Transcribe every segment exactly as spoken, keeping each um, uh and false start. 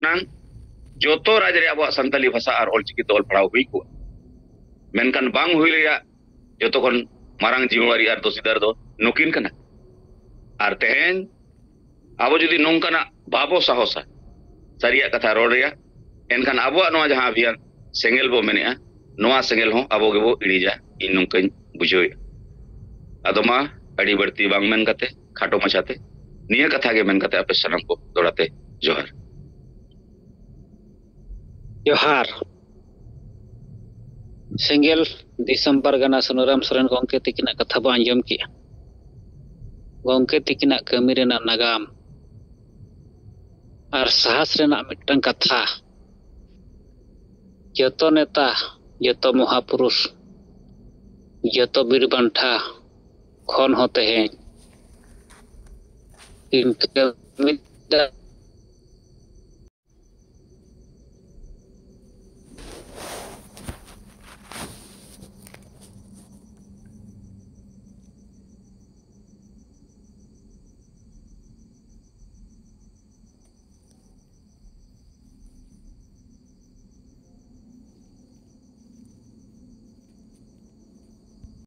ᱢᱟᱲᱟᱝ ᱡᱚᱛᱚ ᱨᱟᱡᱽ ᱨᱮ ᱟᱵᱚᱣᱟᱜ ᱥᱟᱱᱛᱟᱞᱤ ᱵᱷᱟᱥᱟ ᱟᱨ ᱚᱞᱪᱤᱠᱤ ᱛᱮ ᱚᱞ ᱯᱟᱲᱦᱟᱣ ᱦᱩᱭ ᱠᱚᱜᱼᱟ᱾ ᱢᱮᱱᱠᱷᱟᱱ ᱵᱟᱝ ᱦᱩᱭ ᱨᱮᱭᱟᱜ ᱡᱚᱛᱚ ᱠᱷᱚᱱ ᱢᱟᱨᱟᱝ ᱡᱤᱢᱟᱹᱣᱟᱨᱤ ᱟᱨ ᱫᱳᱥᱤᱫᱟᱨ ᱫᱚ ᱱᱩᱠᱤᱱ ᱠᱟᱱᱟ᱾ ᱟᱨ ᱛᱮᱦᱮᱧ ᱟᱵᱚ ᱡᱩᱫᱤ ᱱᱚᱝᱠᱟᱱᱟᱜ ᱵᱟᱵᱚ ᱥᱟᱦᱚᱥᱟ ᱥᱟᱹᱨᱤᱭᱟᱜ ᱠᱟᱛᱷᱟ ᱨᱚᱲ ᱨᱮᱭᱟᱜ, ᱮᱱᱠᱷᱟᱱ ᱟᱵᱚᱣᱟᱜ ᱱᱚᱣᱟ ᱡᱟᱦᱟᱸ ᱚᱵᱷᱤᱭᱟᱱ ᱥᱮᱸᱜᱮᱞ ᱵᱚ ᱢᱮᱱᱮᱜᱼᱟ, ᱱᱚᱣᱟ ᱥᱮᱸᱜᱮᱞ ᱦᱚᱸ ᱟᱵᱚ ᱜᱮᱵᱚ ᱤᱲᱤᱡᱟ, ᱤᱧ ᱱᱚᱝᱠᱟᱧ ᱵᱩᱡᱷᱟᱹᱣᱮᱫᱼᱟ᱾ ᱟᱫᱚ ᱢᱟ, ᱟᱹᱰᱤ ᱵᱟᱹᱲᱛᱤ ᱵᱟᱝ ᱢᱮᱱ ᱠᱟᱛᱮ, ᱠᱷᱟᱴᱚ ᱢᱟᱪᱷᱟᱛᱮ ᱱᱤᱭᱟᱹ ᱠᱟᱛᱷᱟ ᱜᱮ ᱢᱮᱱ ᱠᱟᱛᱮ ᱟᱯᱮ ᱥᱟᱱᱟᱢ ᱠᱚ ᱫᱚᱦᱲᱟᱛᱮ ᱡᱚᱦᱟᱨ᱾ ᱡᱚᱦᱟᱨ᱾ ᱥᱮᱸᱜᱮᱞ ᱫᱤᱥᱚᱢ ᱯᱟᱨᱜᱟᱱᱟ ᱥᱩᱱᱟᱹᱨᱟᱢ ᱥᱚᱨᱮᱱ ᱜᱚᱢᱠᱮ ᱛᱤᱠᱤᱱᱟᱜ ᱠᱟᱛᱷᱟ ᱵᱚ ᱟᱸᱡᱚᱢ ᱠᱮᱜᱼᱟ᱾ ᱜᱚᱢᱠᱮ ᱛᱤᱠᱤᱱᱟᱜ ᱠᱟᱹᱢᱤ ᱨᱮᱱᱟᱜ ᱱᱟᱜᱟᱢ ᱟᱨ ᱥᱟᱦᱟᱥ ᱨᱮᱱᱟᱜ ᱢᱤᱫᱴᱟᱝ ᱠᱟᱛᱷᱟ, ᱡᱚᱛᱚ ᱱᱮᱛᱟ, ᱡᱚᱛᱚ ᱢᱚᱦᱟᱯᱩᱨᱩᱥ, ᱡᱚᱛᱚ ᱵᱤᱨ ᱵᱟᱱᱴᱷᱟ ᱠᱷᱚᱱ ᱦᱚᱸ ᱛᱮᱦᱮᱧ ᱤᱱᱠᱟᱹ ᱢᱤᱫ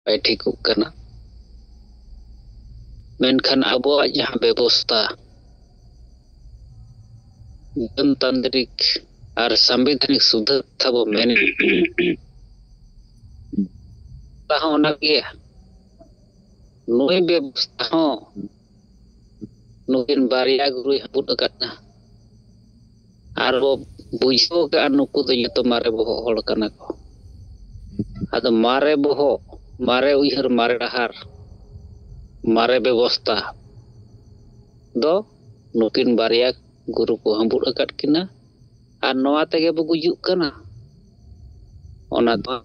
ᱵᱟᱭ ᱴᱷᱤᱠᱚᱜ ᱠᱟᱱᱟ᱾ ᱢᱮᱱᱠᱷᱟᱱ ᱟᱵᱚᱣᱟᱜ ᱡᱟᱦᱟᱸ ᱵᱮᱵᱚᱥᱛᱟ, ᱜᱚᱱᱛᱟᱱᱛᱨᱤᱠ ᱟᱨ ᱥᱟᱝᱵᱤᱫᱷᱟᱱᱤᱠ ᱥᱩᱫᱷᱟᱹ ᱠᱟᱛᱷᱟ ᱵᱚ ᱢᱮᱱ, ᱚᱱᱟ ᱦᱚᱸ ᱚᱱᱟ ᱜᱮᱭᱟ᱾ ᱱᱩᱭ ᱵᱮᱵᱚᱥᱛᱟ ᱦᱚᱸ ᱱᱩᱠᱤᱱ ᱵᱟᱨᱭᱟ ᱜᱩᱨᱩᱭ ᱦᱟᱹᱯᱩᱫ ᱟᱠᱟᱫᱼᱟ᱾ ᱟᱨ ᱵᱚ ᱵᱩᱡᱷᱟᱹᱣ ᱠᱟᱜᱼᱟ, ᱱᱩᱠᱩ ᱫᱚ ᱡᱚᱛᱚ ᱢᱟᱨᱮ ᱵᱚᱦᱚᱜ ᱦᱚᱲ ᱠᱟᱱᱟ ᱠᱚ᱾ ᱟᱫᱚ ᱢᱟᱨᱮ ᱵᱚᱦᱚᱜ, ᱢᱟᱨᱮ ᱩᱭᱦᱟᱹᱨ, ᱢᱟᱨᱮ ᱰᱟᱦᱟᱨ, ᱢᱟᱨᱮ ᱵᱮᱵᱚᱥᱛᱟ ᱫᱚ ᱱᱩᱠᱤᱱ ᱵᱟᱨᱭᱟ ᱜᱩᱨᱩ ᱠᱚ ᱦᱟᱹᱯᱩᱫ ᱟᱠᱟᱫ ᱠᱤᱱᱟ᱾ ᱟᱨ ᱱᱚᱣᱟ ᱛᱮᱜᱮ ᱵᱚ ᱜᱩᱡᱩᱜ ᱠᱟᱱᱟ᱾ ᱚᱱᱟ ᱫᱚ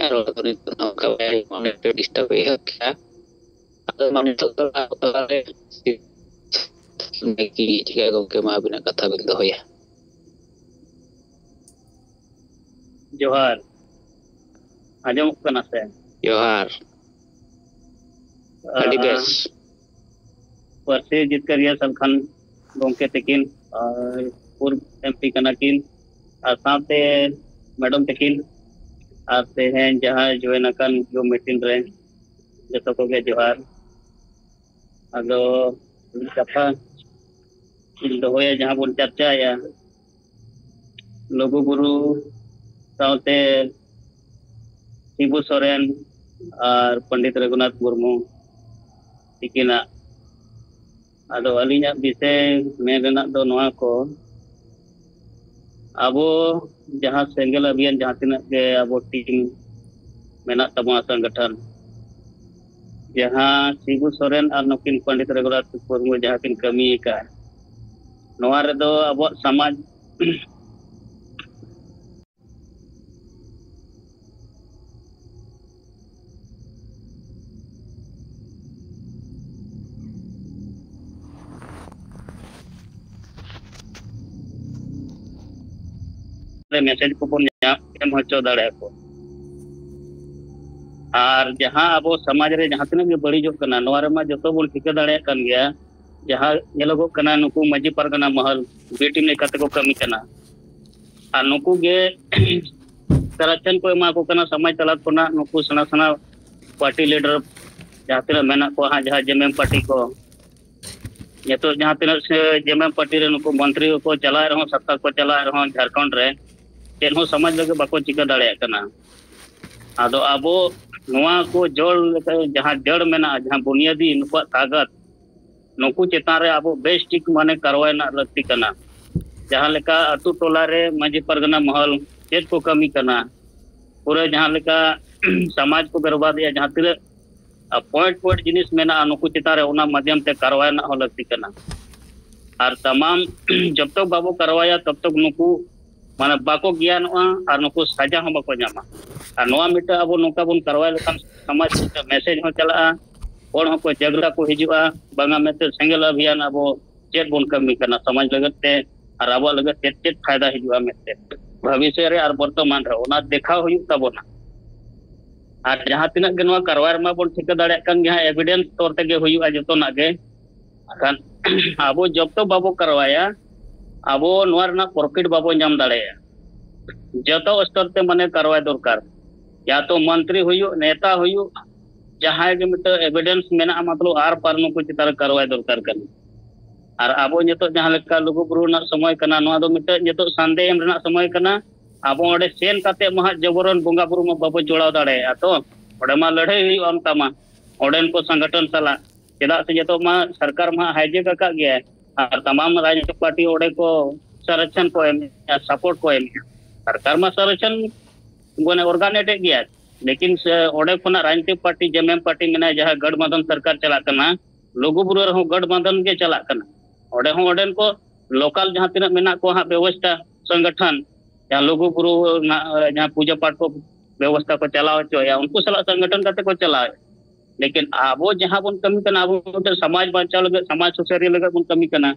ᱟᱨ ᱨᱚᱲ ᱫᱚ ᱱᱤᱛᱚᱜ ᱱᱚᱝᱠᱟ ᱵᱟᱭ ᱟᱸᱡᱚᱢᱚᱜ ᱠᱟᱱᱟ, ᱰᱤᱥᱴᱟᱵ ᱮ ᱮᱦᱚᱵ ᱠᱮᱜᱼᱟ᱾ ᱟᱫᱚ ᱢᱟ ᱱᱤᱛᱚᱜ ᱫᱚ ᱟᱵᱚ ᱛᱟᱞᱟᱨᱮ ᱪᱤᱠᱟᱹ ᱜᱚᱢᱠᱮ ᱢᱟ ᱟᱹᱵᱤᱱᱟᱜ ᱠᱟᱛᱷᱟ ᱵᱤᱱ ᱫᱚᱦᱚᱭᱟ᱾ ᱡᱚᱦᱟᱨ᱾ ᱟᱸᱡᱚᱢᱚᱜ ᱠᱟᱱᱟ ᱥᱮ? ᱡᱚᱦᱟᱨ᱾ ᱟᱹᱰᱤ ᱟᱨ ᱵᱮᱥ᱾ ᱯᱟᱹᱨᱥᱤ ᱡᱤᱛᱠᱟᱹᱨᱤᱭᱟᱹ ᱥᱟᱞᱠᱷᱟᱱ ᱜᱚᱢᱠᱮ ᱛᱟᱹᱠᱤᱱ ᱟᱨ ᱯᱩᱨᱵ ᱮᱢᱯᱤ ᱠᱟᱱᱟ ᱠᱤᱱ, ᱟᱨ ᱥᱟᱶᱛᱮ ᱢᱮᱰᱚᱢ ᱛᱟᱹᱠᱤᱱ, ᱟᱨ ᱛᱮᱦᱮᱧ ᱡᱟᱦᱟᱸᱭ ᱡᱚᱭᱮᱱ ᱟᱠᱟᱱ ᱡᱩᱢ ᱢᱤᱴᱤᱝ ᱨᱮ, ᱡᱚᱛᱚ ᱠᱚᱜᱮ ᱡᱚᱦᱟᱨ᱾ ᱟᱫᱚ ᱠᱟᱛᱷᱟ ᱫᱚᱦᱚᱭᱟ, ᱡᱟᱦᱟᱸ ᱵᱚᱱ ᱪᱟᱨᱪᱟᱭᱟ, ᱞᱩᱜᱩᱵᱩᱨᱩ ᱥᱟᱶᱛᱮ ᱥᱤᱵᱩ ᱥᱚᱨᱮᱱ ᱟᱨ ᱯᱚᱱᱰᱤᱛ ᱨᱚᱜᱷᱩᱱᱟᱛᱷ ᱢᱩᱨᱢᱩ ᱛᱤᱠᱤᱱᱟᱜ᱾ ᱟᱫᱚ ᱟᱹᱞᱤᱧᱟᱜ ᱵᱤᱥᱚᱭ ᱢᱮᱱ ᱨᱮᱱᱟᱜ ᱫᱚ ᱱᱚᱣᱟ ᱠᱚ, ᱟᱵᱚ ᱡᱟᱦᱟᱸ ᱥᱮᱸᱜᱮᱞ ᱟᱵᱷᱤᱭᱟᱱ ᱡᱟᱦᱟᱸ ᱛᱤᱱᱟᱹᱜ ᱜᱮ ᱟᱵᱚ ᱴᱤᱢ ᱢᱮᱱᱟᱜ ᱛᱟᱵᱚᱱᱟ, ᱥᱚᱝᱜᱚᱴᱷᱚᱱ, ᱡᱟᱦᱟᱸ ᱥᱤᱵᱩ ᱥᱚᱨᱮᱱ ᱟᱨ ᱱᱩᱠᱤᱱ ᱯᱚᱱᱰᱤᱛ ᱨᱚᱜᱷᱩᱱᱟᱛᱷ ᱢᱩᱨᱢᱩ ᱡᱟᱦᱟᱸ ᱠᱤᱱ ᱠᱟᱹᱢᱤ ᱟᱠᱟᱫ, ᱱᱚᱣᱟ ᱨᱮᱫᱚ ᱟᱵᱚᱣᱟᱜ ᱥᱚᱢᱟᱡᱽ ᱨᱮ ᱢᱮᱥᱮᱡᱽ ᱠᱚᱵᱚᱱ ᱧᱟᱢ ᱮᱢ ᱦᱚᱪᱚ ᱫᱟᱲᱮᱭᱟᱠᱚᱣᱟ᱾ ᱟᱨ ᱡᱟᱦᱟᱸ ᱟᱵᱚ ᱥᱚᱢᱟᱡᱽ ᱨᱮ ᱡᱟᱦᱟᱸ ᱛᱤᱱᱟᱹᱜ ᱜᱮ ᱵᱟᱹᱲᱤᱡᱚᱜ ᱠᱟᱱᱟ, ᱱᱚᱣᱟ ᱨᱮᱢᱟ ᱡᱚᱛᱚ ᱵᱚᱱ ᱴᱷᱤᱠᱟᱹ ᱫᱟᱲᱮᱭᱟᱜ ᱠᱟᱱ ᱜᱮᱭᱟ᱾ ᱡᱟᱦᱟᱸ ᱧᱮᱞᱚᱜᱚᱜ ᱠᱟᱱᱟ, ᱱᱩᱠᱩ ᱢᱟᱹᱡᱷᱤ ᱯᱟᱨᱜᱟᱱᱟ ᱢᱚᱦᱚᱞ ᱵᱤ ᱴᱤᱢ ᱞᱮᱠᱟ ᱛᱮᱠᱚ ᱠᱟᱹᱢᱤ ᱠᱟᱱᱟ᱾ ᱟᱨ ᱱᱩᱠᱩ ᱜᱮ ᱠᱟᱨᱟᱯᱥᱚᱱ ᱠᱚ ᱮᱢᱟ ᱠᱚ ᱠᱟᱱᱟ ᱥᱚᱢᱟᱡᱽ ᱛᱟᱞᱟ ᱠᱷᱚᱱᱟᱜ᱾ ᱱᱩᱠᱩ ᱥᱮᱬᱟ ᱥᱮᱬᱟ ᱯᱟᱨᱴᱤ ᱞᱤᱰᱟᱨ ᱡᱟᱦᱟᱸ ᱛᱤᱱᱟᱹᱜ ᱢᱮᱱᱟᱜ ᱠᱚᱣᱟ ᱦᱟᱸᱜ, ᱡᱟᱦᱟᱸ ᱡᱮ ᱮᱢ ᱮᱢ ᱯᱟᱨᱴᱤ ᱠᱚ, ᱱᱤᱛᱚᱜ ᱡᱟᱦᱟᱸ ᱛᱤᱱᱟᱹᱜ ᱥᱮ ᱡᱮ ᱮᱢ ᱮᱢ ᱯᱟᱨᱴᱤ ᱨᱮ ᱱᱩᱠᱩ ᱢᱚᱱᱛᱨᱤ ᱠᱚᱠᱚ ᱪᱟᱞᱟᱜ ᱨᱮᱦᱚᱸ, ᱥᱚᱨᱠᱟᱨ ᱠᱚ ᱪᱟᱞᱟᱜ ᱨᱮᱦᱚᱸ, ᱡᱷᱟᱲᱠᱷᱚᱸᱰ ᱨᱮ ᱪᱮᱫ ᱦᱚᱸ ᱥᱚᱢᱟᱡᱽ ᱞᱟᱹᱜᱤᱫ ᱵᱟᱠᱚ ᱪᱤᱠᱟᱹ ᱫᱟᱲᱮᱭᱟᱜ ᱠᱟᱱᱟ᱾ ᱟᱫᱚ ᱟᱵᱚ ᱱᱚᱣᱟ ᱠᱚ ᱡᱚᱲ ᱞᱮᱠᱟ, ᱡᱟᱦᱟᱸ ᱡᱟᱹᱲ ᱢᱮᱱᱟᱜᱼᱟ, ᱡᱟᱦᱟᱸ ᱵᱩᱱᱤᱭᱟᱹᱫᱤ ᱱᱩᱠᱩᱣᱟᱜ ᱛᱟᱠᱟᱛ, ᱱᱩᱠᱩ ᱪᱮᱛᱟᱱ ᱨᱮ ᱟᱵᱚ ᱵᱮᱥ ᱴᱷᱤᱠ ᱢᱟᱱᱮ ᱠᱟᱨᱣᱟᱭ ᱨᱮᱱᱟᱜ ᱞᱟᱹᱠᱛᱤ ᱠᱟᱱᱟ᱾ ᱡᱟᱦᱟᱸ ᱞᱮᱠᱟ ᱟᱹᱛᱩ ᱴᱚᱞᱟ ᱨᱮ ᱢᱟᱹᱡᱷᱤ ᱯᱟᱨᱜᱟᱱᱟ ᱢᱚᱦᱚᱞ ᱪᱮᱫ ᱠᱚ ᱠᱟᱹᱢᱤ ᱠᱟᱱᱟ, ᱯᱩᱨᱟᱹ ᱡᱟᱦᱟᱸ ᱞᱮᱠᱟ ᱥᱚᱢᱟᱡᱽ ᱠᱚ ᱵᱮᱨᱵᱟᱫᱮᱜᱼᱟ, ᱡᱟᱦᱟᱸ ᱛᱤᱱᱟᱹᱜ ᱯᱚᱭᱮᱱᱴ ᱯᱚᱭᱮᱱᱴ ᱡᱤᱱᱤᱥ ᱢᱮᱱᱟᱜᱼᱟ, ᱱᱩᱠᱩ ᱪᱮᱛᱟᱱ ᱨᱮ ᱚᱱᱟ ᱢᱟᱫᱽᱫᱷᱚᱢ ᱛᱮ ᱠᱟᱨᱣᱟᱭ ᱨᱮᱱᱟᱜ ᱦᱚᱸ ᱞᱟᱹᱠᱛᱤ ᱠᱟᱱᱟ᱾ ᱟᱨ ᱛᱟᱢᱟᱢ ᱡᱚᱵ ᱛᱚᱠ ᱵᱟᱵᱚ ᱠᱟᱨᱣᱟᱭᱟ, ᱛᱚᱵ ᱛᱚᱠ ᱱᱩᱠᱩ ᱢᱟᱱᱮ ᱵᱟᱠᱚ ᱜᱮᱭᱟᱱᱚᱜᱼᱟ ᱟᱨ ᱱᱩᱠᱩ ᱥᱟᱡᱟ ᱦᱚᱸ ᱵᱟᱠᱚ ᱧᱟᱢᱟ᱾ ᱟᱨ ᱱᱚᱣᱟ ᱢᱤᱫᱴᱟᱝ ᱟᱵᱚ ᱱᱚᱝᱠᱟ ᱵᱚᱱ ᱠᱟᱨᱣᱟᱭ ᱞᱮᱠᱷᱟᱱ ᱥᱚᱢᱟᱡᱽ ᱢᱤᱫᱴᱟᱝ ᱢᱮᱥᱮᱡᱽ ᱦᱚᱸ ᱪᱟᱞᱟᱜᱼᱟ, ᱦᱚᱲ ᱦᱚᱸᱠᱚ ᱡᱟᱜᱽᱨᱟ ᱠᱚ ᱦᱤᱡᱩᱜᱼᱟ, ᱵᱟᱝᱟ ᱢᱮᱱᱛᱮ ᱥᱮᱸᱜᱮᱞ ᱚᱵᱷᱤᱭᱟᱱ ᱟᱵᱚ ᱪᱮᱫ ᱵᱚᱱ ᱠᱟᱹᱢᱤ ᱠᱟᱱᱟ ᱥᱚᱢᱟᱡᱽ ᱞᱟᱹᱜᱤᱫ ᱛᱮ, ᱟᱨ ᱟᱵᱚᱣᱟᱜ ᱞᱟᱹᱜᱤᱫ ᱪᱮᱫ ᱪᱮᱫ ᱯᱷᱟᱭᱫᱟ ᱦᱤᱡᱩᱜᱼᱟ ᱢᱮᱱᱛᱮ ᱵᱷᱚᱵᱤᱥᱥᱚ ᱨᱮ ᱟᱨ ᱵᱚᱨᱛᱚᱢᱟᱱ ᱨᱮ ᱚᱱᱟ ᱫᱮᱠᱷᱟᱣ ᱦᱩᱭᱩᱜ ᱛᱟᱵᱚᱱᱟ᱾ ᱟᱨ ᱡᱟᱦᱟᱸ ᱛᱤᱱᱟᱹᱜ ᱜᱮ ᱱᱚᱣᱟ ᱠᱟᱨᱣᱟᱭ ᱨᱮᱢᱟ ᱵᱚᱱ ᱴᱷᱤᱠᱟᱹ ᱫᱟᱲᱮᱭᱟᱜ ᱠᱟᱱ ᱜᱮ ᱦᱟᱸᱜ, ᱮᱵᱷᱤᱰᱮᱱᱥ ᱛᱚᱨ ᱛᱮᱜᱮ ᱦᱩᱭᱩᱜᱼᱟ ᱡᱚᱛᱚᱱᱟᱜ ᱜᱮ᱾ ᱟᱠᱷᱟᱱ ᱟᱵᱚ ᱡᱚᱵ ᱛᱚ ᱵᱟᱵᱚ ᱠᱟᱨᱣᱟᱭᱟ, ᱟᱵᱚ ᱱᱚᱣᱟ ᱨᱮᱱᱟᱜ ᱯᱨᱚᱯᱷᱤᱴ ᱵᱟᱵᱚ ᱧᱟᱢ ᱫᱟᱲᱮᱭᱟᱜᱼᱟ᱾ ᱡᱚᱛᱚ ᱥᱛᱚᱨ ᱛᱮ ᱢᱟᱱᱮ ᱠᱟᱨᱣᱟᱭ ᱫᱚᱨᱠᱟᱨ, ᱭᱟ ᱛᱚ ᱢᱚᱱᱛᱨᱤ ᱦᱩᱭᱩᱜ, ᱱᱮᱛᱟ ᱦᱩᱭᱩᱜ, ᱡᱟᱦᱟᱸᱭ ᱜᱮ ᱢᱤᱫᱴᱟᱝ ᱮᱵᱷᱤᱰᱮᱱᱥ ᱢᱮᱱᱟᱜᱼᱟ, ᱢᱚᱛᱞᱚᱵ ᱟᱨ ᱯᱟᱨ ᱱᱩᱠᱩ ᱪᱮᱛᱟᱱ ᱨᱮ ᱠᱟᱨᱣᱟᱭ ᱫᱚᱨᱠᱟᱨ ᱠᱟᱱᱟ᱾ ᱟᱨ ᱟᱵᱚ ᱱᱤᱛᱚᱜ ᱡᱟᱦᱟᱸ ᱞᱮᱠᱟ ᱞᱩᱜᱩ ᱵᱩᱨᱩ ᱨᱮᱱᱟᱜ ᱥᱚᱢᱚᱭ ᱠᱟᱱᱟ, ᱱᱚᱣᱟ ᱫᱚ ᱢᱤᱫᱴᱮᱡ ᱱᱤᱛᱚᱜ ᱥᱟᱱᱫᱮ ᱮᱢ ᱨᱮᱱᱟᱜ ᱥᱚᱢᱚᱭ ᱠᱟᱱᱟ᱾ ᱟᱵᱚ ᱚᱸᱰᱮ ᱥᱮᱱ ᱠᱟᱛᱮ ᱢᱟ ᱦᱟᱸᱜ ᱡᱚᱵᱚᱨᱚᱱ ᱵᱚᱸᱜᱟ ᱵᱩᱨᱩ ᱢᱟ ᱵᱟᱵᱚ ᱡᱚᱲᱟᱣ ᱫᱟᱲᱮᱭᱟᱜᱼᱟ᱾ ᱛᱚ ᱚᱸᱰᱮ ᱢᱟ ᱞᱟᱹᱲᱦᱟᱹᱭ ᱦᱩᱭᱩᱜᱼᱟ ᱚᱱᱠᱟ ᱢᱟ ᱚᱸᱰᱮᱱ ᱠᱚ ᱥᱚᱝᱜᱚᱴᱷᱚᱱ ᱥᱟᱞᱟᱜ, ᱪᱮᱫᱟᱜ ᱥᱮ ᱱᱤᱛᱚᱜ ᱢᱟ ᱥᱚᱨᱠᱟᱨ ᱢᱟ hijack ᱟᱠᱟᱫ ᱜᱮᱭᱟ᱾ ᱟᱨ ᱛᱟᱢᱟᱢ ᱨᱟᱡᱽᱱᱤᱛᱤᱠ ᱯᱟᱨᱴᱤ ᱚᱸᱰᱮ ᱠᱚ ᱥᱚᱝᱨᱚᱠᱷᱚᱱ ᱠᱚ ᱮᱢᱮᱜᱼᱟ, ᱥᱟᱯᱳᱨᱴ ᱠᱚ ᱮᱢᱮᱜᱼᱟ᱾ ᱥᱚᱨᱠᱟᱨ ᱢᱟ ᱥᱚᱝᱨᱚᱠᱷᱚᱱ ᱢᱟᱱᱮ ᱚᱨᱜᱟᱱᱟᱭᱤᱡᱮᱰ ᱜᱮᱭᱟ, ᱞᱮᱠᱤᱱ ᱥᱮ ᱚᱸᱰᱮ ᱠᱷᱚᱱᱟᱜ ᱨᱟᱡᱽᱱᱤᱛᱤᱠ ᱯᱟᱨᱴᱤ ᱡᱮᱢᱮᱢ ᱯᱟᱨᱴᱤ ᱢᱮᱱᱟᱭᱟ, ᱡᱟᱦᱟᱸ ᱜᱟᱴᱵᱟᱱᱫᱷᱚᱱ ᱥᱚᱨᱠᱟᱨ ᱪᱟᱞᱟᱜ ᱠᱟᱱᱟ, ᱞᱩᱜᱩᱵᱩᱨᱩ ᱨᱮᱦᱚᱸ ᱜᱟᱴᱵᱟᱱᱫᱷᱚᱱ ᱜᱮ ᱪᱟᱞᱟᱜ ᱠᱟᱱᱟ᱾ ᱚᱸᱰᱮ ᱦᱚᱸ ᱚᱸᱰᱮᱱ ᱠᱚ ᱞᱳᱠᱟᱞ ᱡᱟᱦᱟᱸ ᱛᱤᱱᱟᱹᱜ ᱢᱮᱱᱟᱜ ᱠᱚᱣᱟ ᱦᱟᱸᱜ ᱵᱮᱵᱚᱥᱛᱷᱟ ᱥᱚᱝᱜᱚᱴᱷᱚᱱ, ᱡᱟᱦᱟᱸ ᱞᱩᱜᱩᱵᱩᱨᱩ ᱨᱮᱱᱟᱜ ᱡᱟᱦᱟᱸ ᱯᱩᱡᱟᱹ ᱯᱟᱴ ᱠᱚ ᱵᱮᱵᱚᱥᱛᱷᱟ ᱠᱚ ᱪᱟᱞᱟᱣ ᱦᱚᱪᱚᱭᱟ, ᱩᱱᱠᱩ ᱥᱟᱞᱟᱜ ᱥᱚᱝᱜᱚᱴᱷᱚᱱ ᱠᱟᱛᱮ ᱠᱚ ᱪᱟᱞᱟᱣᱮᱫ᱾ ᱞᱮᱠᱤᱱ ᱟᱵᱚ ᱡᱟᱦᱟᱸ ᱵᱚᱱ ᱠᱟᱹᱢᱤ ᱠᱟᱱᱟ, ᱟᱵᱚ ᱢᱤᱫᱴᱮᱱ ᱥᱚᱢᱟᱡᱽ ᱵᱟᱧᱪᱟᱣ ᱞᱟᱹᱜᱤᱫ, ᱥᱚᱢᱟᱡᱽ ᱥᱩᱥᱟᱹᱨᱤᱭᱟᱹ ᱞᱟᱹᱜᱤᱫ ᱵᱚᱱ ᱠᱟᱹᱢᱤ ᱠᱟᱱᱟ᱾